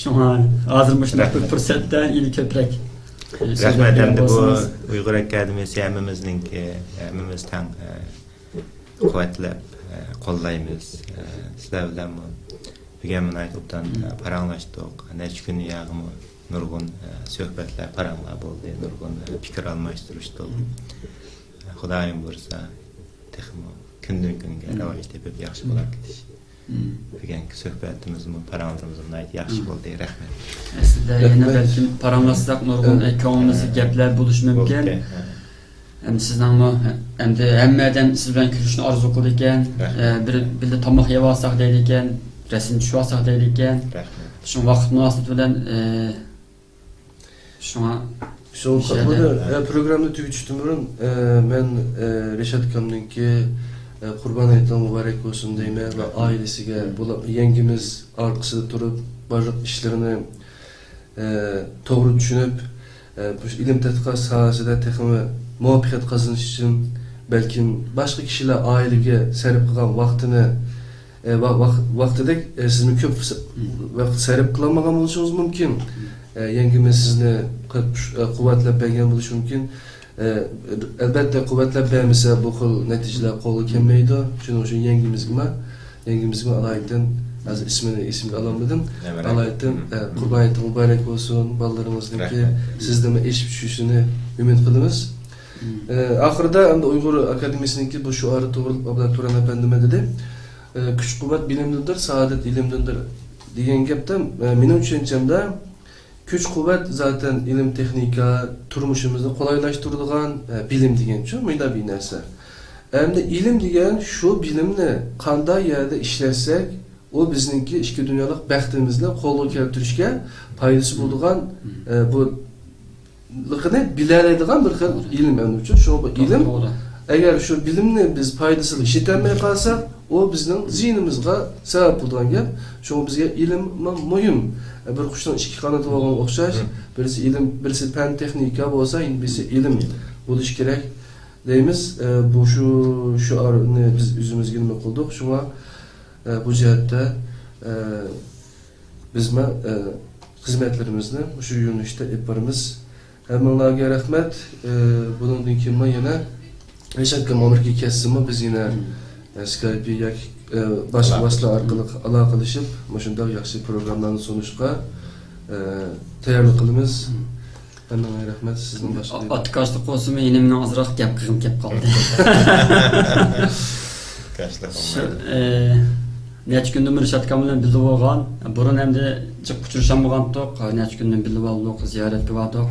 شۇڭا ھازىر مۇشۇنداق بىر پۇرسەتتە يەنە كۆپرەك، ئە، سۆزلەپ رەھمەت. بەرگەن ئەمدى بۇ بولسىڭىز. ئۇيغۇر ئاكادېمىيەسى ھەممىمىزنىڭكى، ھەممىمىز تەڭ، ئە، قۇۋۋەتلەپ، ئە، قوللايمىز. ئە، سىلەر بىلەنمۇ بۈگۈن ناھايىتى ئوبدان، ئە، پاراڭلاشتۇق. نەچچە كۈن ياغىمۇ نۇرغۇن، ئە، سۆھبەتلەر، پاراڭلار بولدى، نۇرغۇن، ئە، پىكىر ئالماشتۇرۇشتۇق. ئە، خۇدايىم بۇيرۇسا، تېخىمۇ كۈندىن-كۈنگە راۋاج تېپىپ، ياخشى بولاپ كېتىش. بۈگۈنكى سۆھبەتىمىزمۇ، پاراڭلىرىمىزمۇ ناھايىتى ياخشى بولدى. رەھمەت. ئەسلىدە يەنە بەلكىم پاراڭلاشساق، نۇرغۇن، ئە، كۆڭلىمىزدىكى گەپلەر بولۇشى مۇمكىن. ئەمدى سىزنىڭمۇ، ئەمدى ھەممە ئادەم سىز بىلەن كۆرۈشۈشنى ئارزۇ قىلىدىكەن. ئە، بىر، بىللە تاماق يەۋالساق دەيدىكەن، رەسىم چۈشۈۋالساق دەيدىكەن. شۇڭا ۋاقىت مۇناسىۋىتى بىلەن، ئە، شۇڭا شۇ مۇشۇ يەردە، ئە، پروگراممىنى تۈگىتىشتىن بۇرۇن، ئە، مەن، ئە، رىشات ئاكامنىڭكى، ئە، قۇربان ھېيتىڭ مۇبارەك بولسۇن دەيمەن ۋە ئائىلىسىگە، بولۇپ يەڭگىمىز ئارقىسىدا تۇرۇپ بارلىق ئىشلىرىنى ئە، توغرا چۈشىنىپ، ئە، مۇشۇ ئىلىم تەتقىقات ساھەسىدە تېخىمۇ مۇۋەپپەقىيەت قازىنىش ئۈچۈن، بەلكىم باشقا كىشىلەر ئائىلىگە سەرپ قىلغان ۋاقتىنى، ئە، ۋا-، ۋاق-، ۋاقتىدەك، ئە، سىزمۇ كۆپ س-، ۋاقىت سەرپ قىلالمىغان بولۇشىڭىز مۇمكىن. ئە، يەڭگىمىز سىزنى قۇ-، ئە، قۇۋۋەتلەپ بەرگەن بولۇشى مۇمكىن. ئە، ئەلبەتتە، قۇۋۋەتلەپ بەرمىسە، بۇ خىل نەتىجىلەر قولغا كەلمەيدۇ. شۇنىڭ ئۈچۈن يەڭگىمىزگىمۇ، يەڭگىمىزگىمۇ ئالايىتەن ھازىر ئىسمىنى ئېسىمگە ئالالمىدىم. نەمرەك. ئالايىتتىن، مم. ئە، قۇربان ھېيتىڭىز مۇبارەك بولسۇن. بالىلىرىڭىزنىڭكى، رەھمەت. سىزدىنمۇ ئېشىپ چۈشۈشىنى ئۈمىد قىلىمىز. مم. ئە، ئاخىرىدا ئەمدى ئۇيغۇر ئاكادېمىيىسىنىڭكى بۇ شوئارى توغرىلىق ئابلەت تۇران ئەپەندىمۇ دېدى. ئە، كۈچ قۇۋۋەت بىلىمدىندۇر، سائادەت ئىلىمدىندۇر دېگەن گەپتە، ئە، مېنىڭ چۈشەنچەمدە، كۈچ قۇۋۋەت زاتەن ئىلىم تېخنىكا، تۇرمۇشىمىزنى قولايلاشتۇرىدىغان، ئە، بىلىم دېگەنچۇ، مۇنداق بىر نەرسە. ئەمدى ئىلىم دېگەن شۇ بىلىمنى قانداق يەردە ئىشلەتسەك، ئۇ بىزنىڭكى ئىككى دۇنيالىق بەختىمىزنى قولغا كەلتۈرۈشكە پايدىسى بولىدىغان، ئە، بۇ لىقىنى بىلەلەيدىغان بىر خىل توغرا. ئىلىم ئەنۇچۇ. شۇڭا بۇ توغرا، ئىلىم توغرا. ئەگەر شۇ بىلىمنى بىز پايدىسىغا ئىشلىتەلمەي قالساق، ئۇ بىزنىڭ زىيىنىمىزغا سەۋەب بولىدىغان گەپ. شۇڭا بىزگە ئىلىم مۇھىم. بىر قۇشنىڭ ئىككى قانىتى بولغانغا ئوخشاش، مم. بىرسى ئىلىم، بىرسى پەن تېخنىكا بولسا، يەنە بىرسى ئىلىم بولۇشى كېرەك دەيمىز. ئە، بۇ شۇ شوئارنى بىز ئۆزىمىزگە نېمە قىلدۇق. شۇڭا، ئە، بۇ جەھەتتە، ئە، بىزمۇ، ئە، خىزمەتلىرىمىزنى مۇشۇ يۆنىلىشتە ئېلىپ بارىمىز. ھەممىڭلارغا رەھمەت. ئە، بۇنىڭدىن كېيىنمۇ يەنە رىشات ئاكام ئامېرىكىغا كەتسىمۇ بىز يەنە، مم. ئە، سكايپى ياكى، ئە، باشقا ئالاقە. ۋاسىتىلەر ئارقىلىق ئالاقىلىشىپ، مۇشۇنداق ياخشى پروگراممىلارنى سۇنۇشقا، ئە، تەييارلىق قىلىمىز. مم. ھەممىڭلارغا رەھمەت، سىزنىڭ باشقا ئا-، ئاتىكاشلىق بولسىمۇ، يەنە مېنىڭ ئازراق گەپ قىلغۇم كەپ قالدى. كاشلىق شۇ، بولمايدۇ. ئە، نەچچە كۈندىن بېرى رىشات ئاكام بىلەن بىللە بولغان. بۇرۇن ئەمدى جىق ئۇچرىشالمىغانتۇق. نەچچە كۈندىن بىللە بولدۇق، زىيارەتكە باردۇق.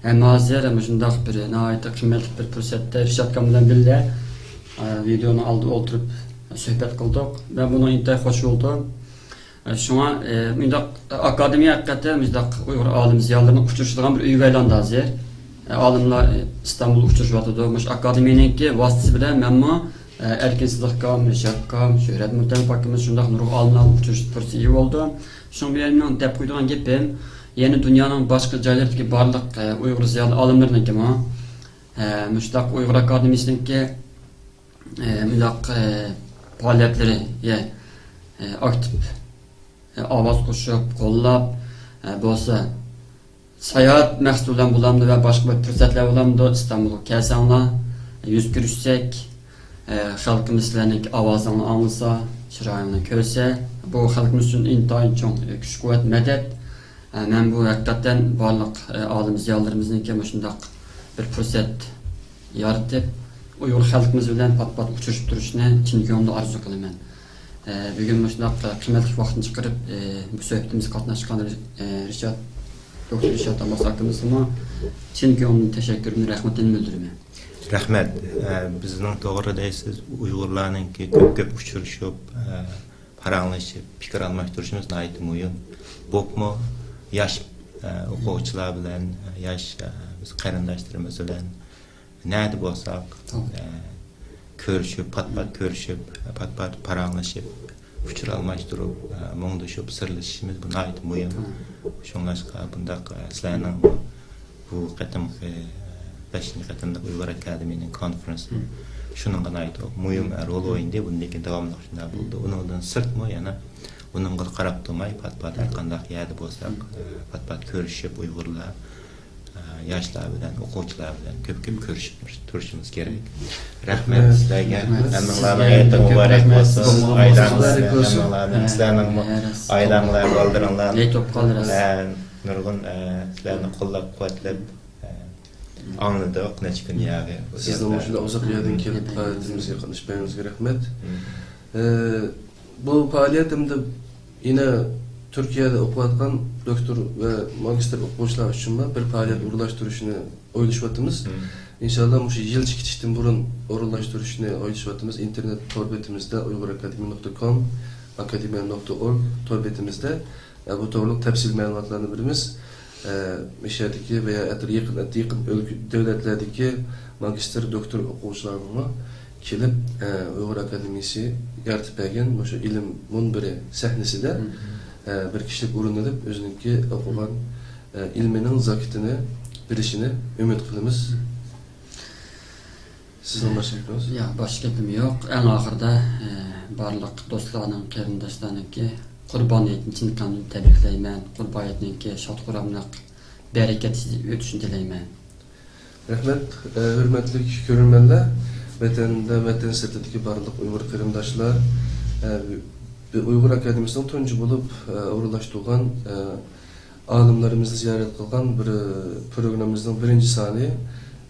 ھەم ھازىر مۇشۇنداق بىر ناھايىتى قىممەتلىك بىر پۇرسەتتە رىشات ئاكام بىلەن بىللە، ئە، ۋىدېئونىڭ ئالدىدا ئولتۇرۇپ سۆھبەت قىلدۇق. مەن بۇنىڭ ئىنتايىن خوش بولدۇم. شۇڭا، ئە، مۇنداق ئاكادېمىيە ھەقىقەتەن مۇنداق ئۇيغۇر ئالىم زىيالىيلىرىنىڭ ئۇچرىشىدىغان بىر ئۆيگە ئايلاندى ھازىر. ئە، ئالىملار، ئە، ئىستانبۇلدا ئۇچرىشىۋاتىدۇ. مۇشۇ ئاكادېمىيەنىڭكى ۋاسىتىسى بىلەن مەنمۇ، ئە، ئەركىن سىدىق ئاكام، رىشات ئاكام، شۆھرەت مۇرتەلىپ ئاكىمىز شۇنداق نۇرغۇن ئالىملار بىلەن ئۇچرىشىش پۇرسىتى ئىگە بولدى. شۇنىڭ بىلەن مېنىڭ دەپ قويىدىغان گېپىم، يەنە دۇنيانىڭ باشقا جايلىرىدىكى بارلىق، ئە، ئۇيغۇر زىيالىي ئالىملىرىنىڭكىمۇ، ئە، مۇشۇنداق ئۇيغۇر ئاكادېمىيىسىنىڭكى ئە، مۇنداق، ئە، پائالىيەتلىرى، يە، ئە، ئاكتىپ، ئە، ئاۋاز قوشۇپ، قوللاپ، ئە، بولسا ساياھەت مەقسىتى بىلەن بولامدۇ ۋە باشقا بىر پۇرسەتلەر بولامدۇ، ئىستانبۇلغا كەلسەڭلار، يۈز كۆرۈشسەك، ئە، خەلقىمىز سىلەرنىڭكى ئاۋازىڭلارنى ئاڭلىسا، چىرايىڭلارنى كۆرسە، بۇ خەلقىمىز ئۈچۈن ئىنتايىن چوڭ، ئە، كۈچ-قۇۋۋەت، مەدەت. ئە، مەن بۇ ھەقىقەتەن بارلىق، ئە، ئالىم زىيالىيلىرىمىزنىڭكى مۇشۇنداق بىر پۇرسەت يارىتىپ، ئۇيغۇر خەلقىمىز بىلەن پات-پات ئۇچرىشىپ تۇرۇشنى چىن كۆڭلۈمدىن ئارزۇ قىلىمەن. ئە، بۈگۈن مۇشۇنداق، ئە، قىممەتلىك ۋاقتىنى چىقىرىپ، ئە، بۇ سۆھبىتىمىزگە قاتناشقان رىش-، ئە، رىشات، دوكتور رىشات ئابباس ئاكىمىزغىمۇ چىن كۆڭلۈمدىن تەشەككۈرۈمنى، رەھمىتىمنى بىلدۈرىمەن. رەھمەت. ئە، بىزنىڭ توغرا دەيسىز، ئۇيغۇرلارنىڭكى كۆپ-كۆپ ئۇچرىشىپ، ئە، پاراڭلىشىپ، پىكىر ئالماشتۇرۇشىمىز ناھايىتى مۇھىم. بولۇپمۇ ياش، ئە، ئوقۇغۇچىلار بىلەن، ئە، ياش، ئە، بىز قېرىنداشلىرىمىز بىلەن نەدە بولساق، توغرا. ئە، كۆرۈشۈپ، پات-پات كۆرۈشۈپ، پات-پات پاراڭلىشىپ، ئۇچۇر ئالماشتۇرۇپ، ئە، مۇڭدىشىپ، سىرلىشىشىمىز بۇ ناھايىتى مۇھىم. توغرا. شۇڭلاشقا بۇنداق، ئە، سىلەرنىڭ بۇ قېتىمقى، بەشىنچى قېتىملىق ئۇيغۇر ئاكادېمىيىنىڭ كونفېرېنسى شۇنىڭغا ناھايىتى مۇھىم رول ئوينىدى. بۇندىن كېيىن داۋاملىق شۇنداق بولىدۇ. ئۇنىڭدىن سىرتمۇ يەنە ئۇنىڭغا قاراپ تۇرماي، پات-پات ھەر قانداق يەردە بولساق، پات-پات كۆرۈشۈپ، ئۇيغۇرلار، ياشلار بىلەن، ئوقۇغۇچىلار بىلەن كۆپ-كۆپ كۆرۈشۈپ تۇرۇشىمىز كېرەك. رەھمەت سىلەرگە. رەھمەت. ھەممىڭلارنىڭ ھېيتىڭ مۇبارەك بولسۇن. ئايلانمىلار، ھەممىڭلارنىڭ، سىلەرنىڭمۇ ئايلانمىلار، بالدۇرۇڭلار. ئە، نۇرغۇن، ئە، سىلەرنى قوللاپ قۇۋۋەتلەپ، ئە، ئاڭلىدۇق نەچچە كۈن ياغى. سىزنىڭ مۇشۇنداق ئۇزاق يەردىن كېلىپ پائالىيىتىمىزگە قاتنىشىپ بەرگىنىڭىزگە رەھمەت. ئە، بۇ پائالىيەت ئەمدى يەنە تۈركىيەدە ئوقۇۋاتقان دوكتور ۋە ماگىستىر ئوقۇغۇچىلار ئۈچۈنمۇ بىر پائالىيەت ئورۇنلاشتۇرۇشنى ئويلىشىۋاتىمىز. ئىنشاللا مۇشۇ يىل چىقىشتىن بۇرۇن ئورۇنلاشتۇرۇشنى ئويلىشىۋاتىمىز. ئىنتېرنېت تور بېتىمىزدە، ئۇيغۇر ئاكادېمىيە نۇقتا كوم، ئاكادېمىيە نۇقتا ئورگ تور بېتىمىزدە، ئە، بۇ توغرۇلۇق تەپسىلىي مەلۇماتلارنى بېرىمىز. ئە، مۇشۇ يەردىكى ۋە يەنە ئەتراپ يېقىن، يېقىن ئۆلكە، دۆلەتلەردىكى ماگىستىر، دوكتور ئوقۇغۇچىلارنىڭمۇ كېلىپ، ئە، ئۇيغۇر ئاكادېمىيىسى يارىتىپ بەرگەن مۇشۇ ئىلىم مۇنبىرى سەھنىسىدە، ئە، بىر كىشىلىك ئورۇن ئېلىپ، ئۆزىنىڭكى ئوقۇغان، ئە، ئىلمىنىڭ زاكىتىنى بېرىشىنى ئۈمىد قىلىمىز. سىزنىڭ باشقا گېپىڭىز؟ ياق، باشقا گېپىم يوق. ئەڭ ئاخىرىدا، ئە، بارلىق دوستلارنىڭ، قېرىنداشلارنىڭكى قۇربان ھېيتىنى چىن كۆڭلۈمدىن تەبرىكلەيمەن. قۇربان ھېيتنىڭكى شاد-خۇراملىق، بەرىكەتلىك ئۆتۈشىنى تىلەيمەن. رەھمەت، ئە، ھۆرمەتلىك كۆرۈرمەنلەر، ۋەتەندە، ۋەتەن سىرتىدىكى بارلىق ئۇيغۇر قېرىنداشلار، ئە، بىز ئۇيغۇر ئاكادېمىيىسىنىڭ تۇنجى بولۇپ، ئە، ئورۇنلاشتۇرغان، ئە، ئالىملىرىمىزنى زىيارەت قىلغان بىر، ئە، پروگراممىمىزنىڭ بىرىنچى سانى،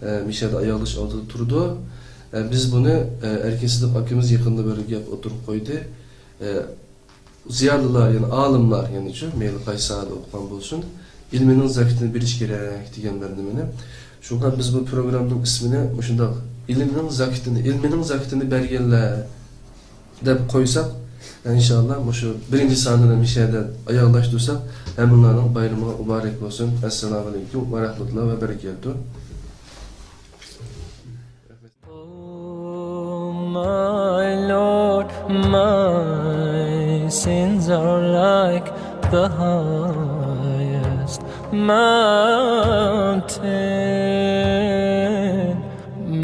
ئە، مىشەدە ئاياغلىشىش ئالدىدا تۇرىدۇ. ئە، بىز بۇنى، ئە، ئەركىن سىدىق ئاكىمىز يېقىندا بىر گەپ ئوتتۇرىغا قويدى. ئە، زىيالىيلار، يەنى ئالىملار، يەنىچۇ، مەيلى قايسى ساھەدە ئوقۇغان بولسۇن، ئىلمىنىڭ زاكىتىنى بېرىش كېرەك دېگەن بىر نېمىنى. شۇڭا بىز بۇ پروگراممىنىڭ ئىسمىنى مۇشۇنداق، ئىلىمنىڭ زاكىتىنى، ئىلمىنىڭ زاكىتىنى بەرگەنلەر دەپ قويساق، ئىنشاللا مۇشۇ بىرىنچى سانىنى مىشەدە ئاياغلاشتۇرساق، ھەممىڭلارنىڭ بايرىمىغا مۇبارەك بولسۇن. ئەسسالامۇ ئەلەيكۇم ۋە رەھمەتۇللا ۋە بەرىكاتۇھ. Oh, my Lord, my sins are like the highest mountain.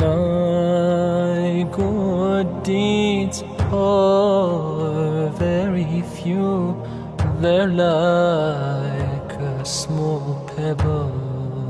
My good deeds are very few, they're like a small pebble.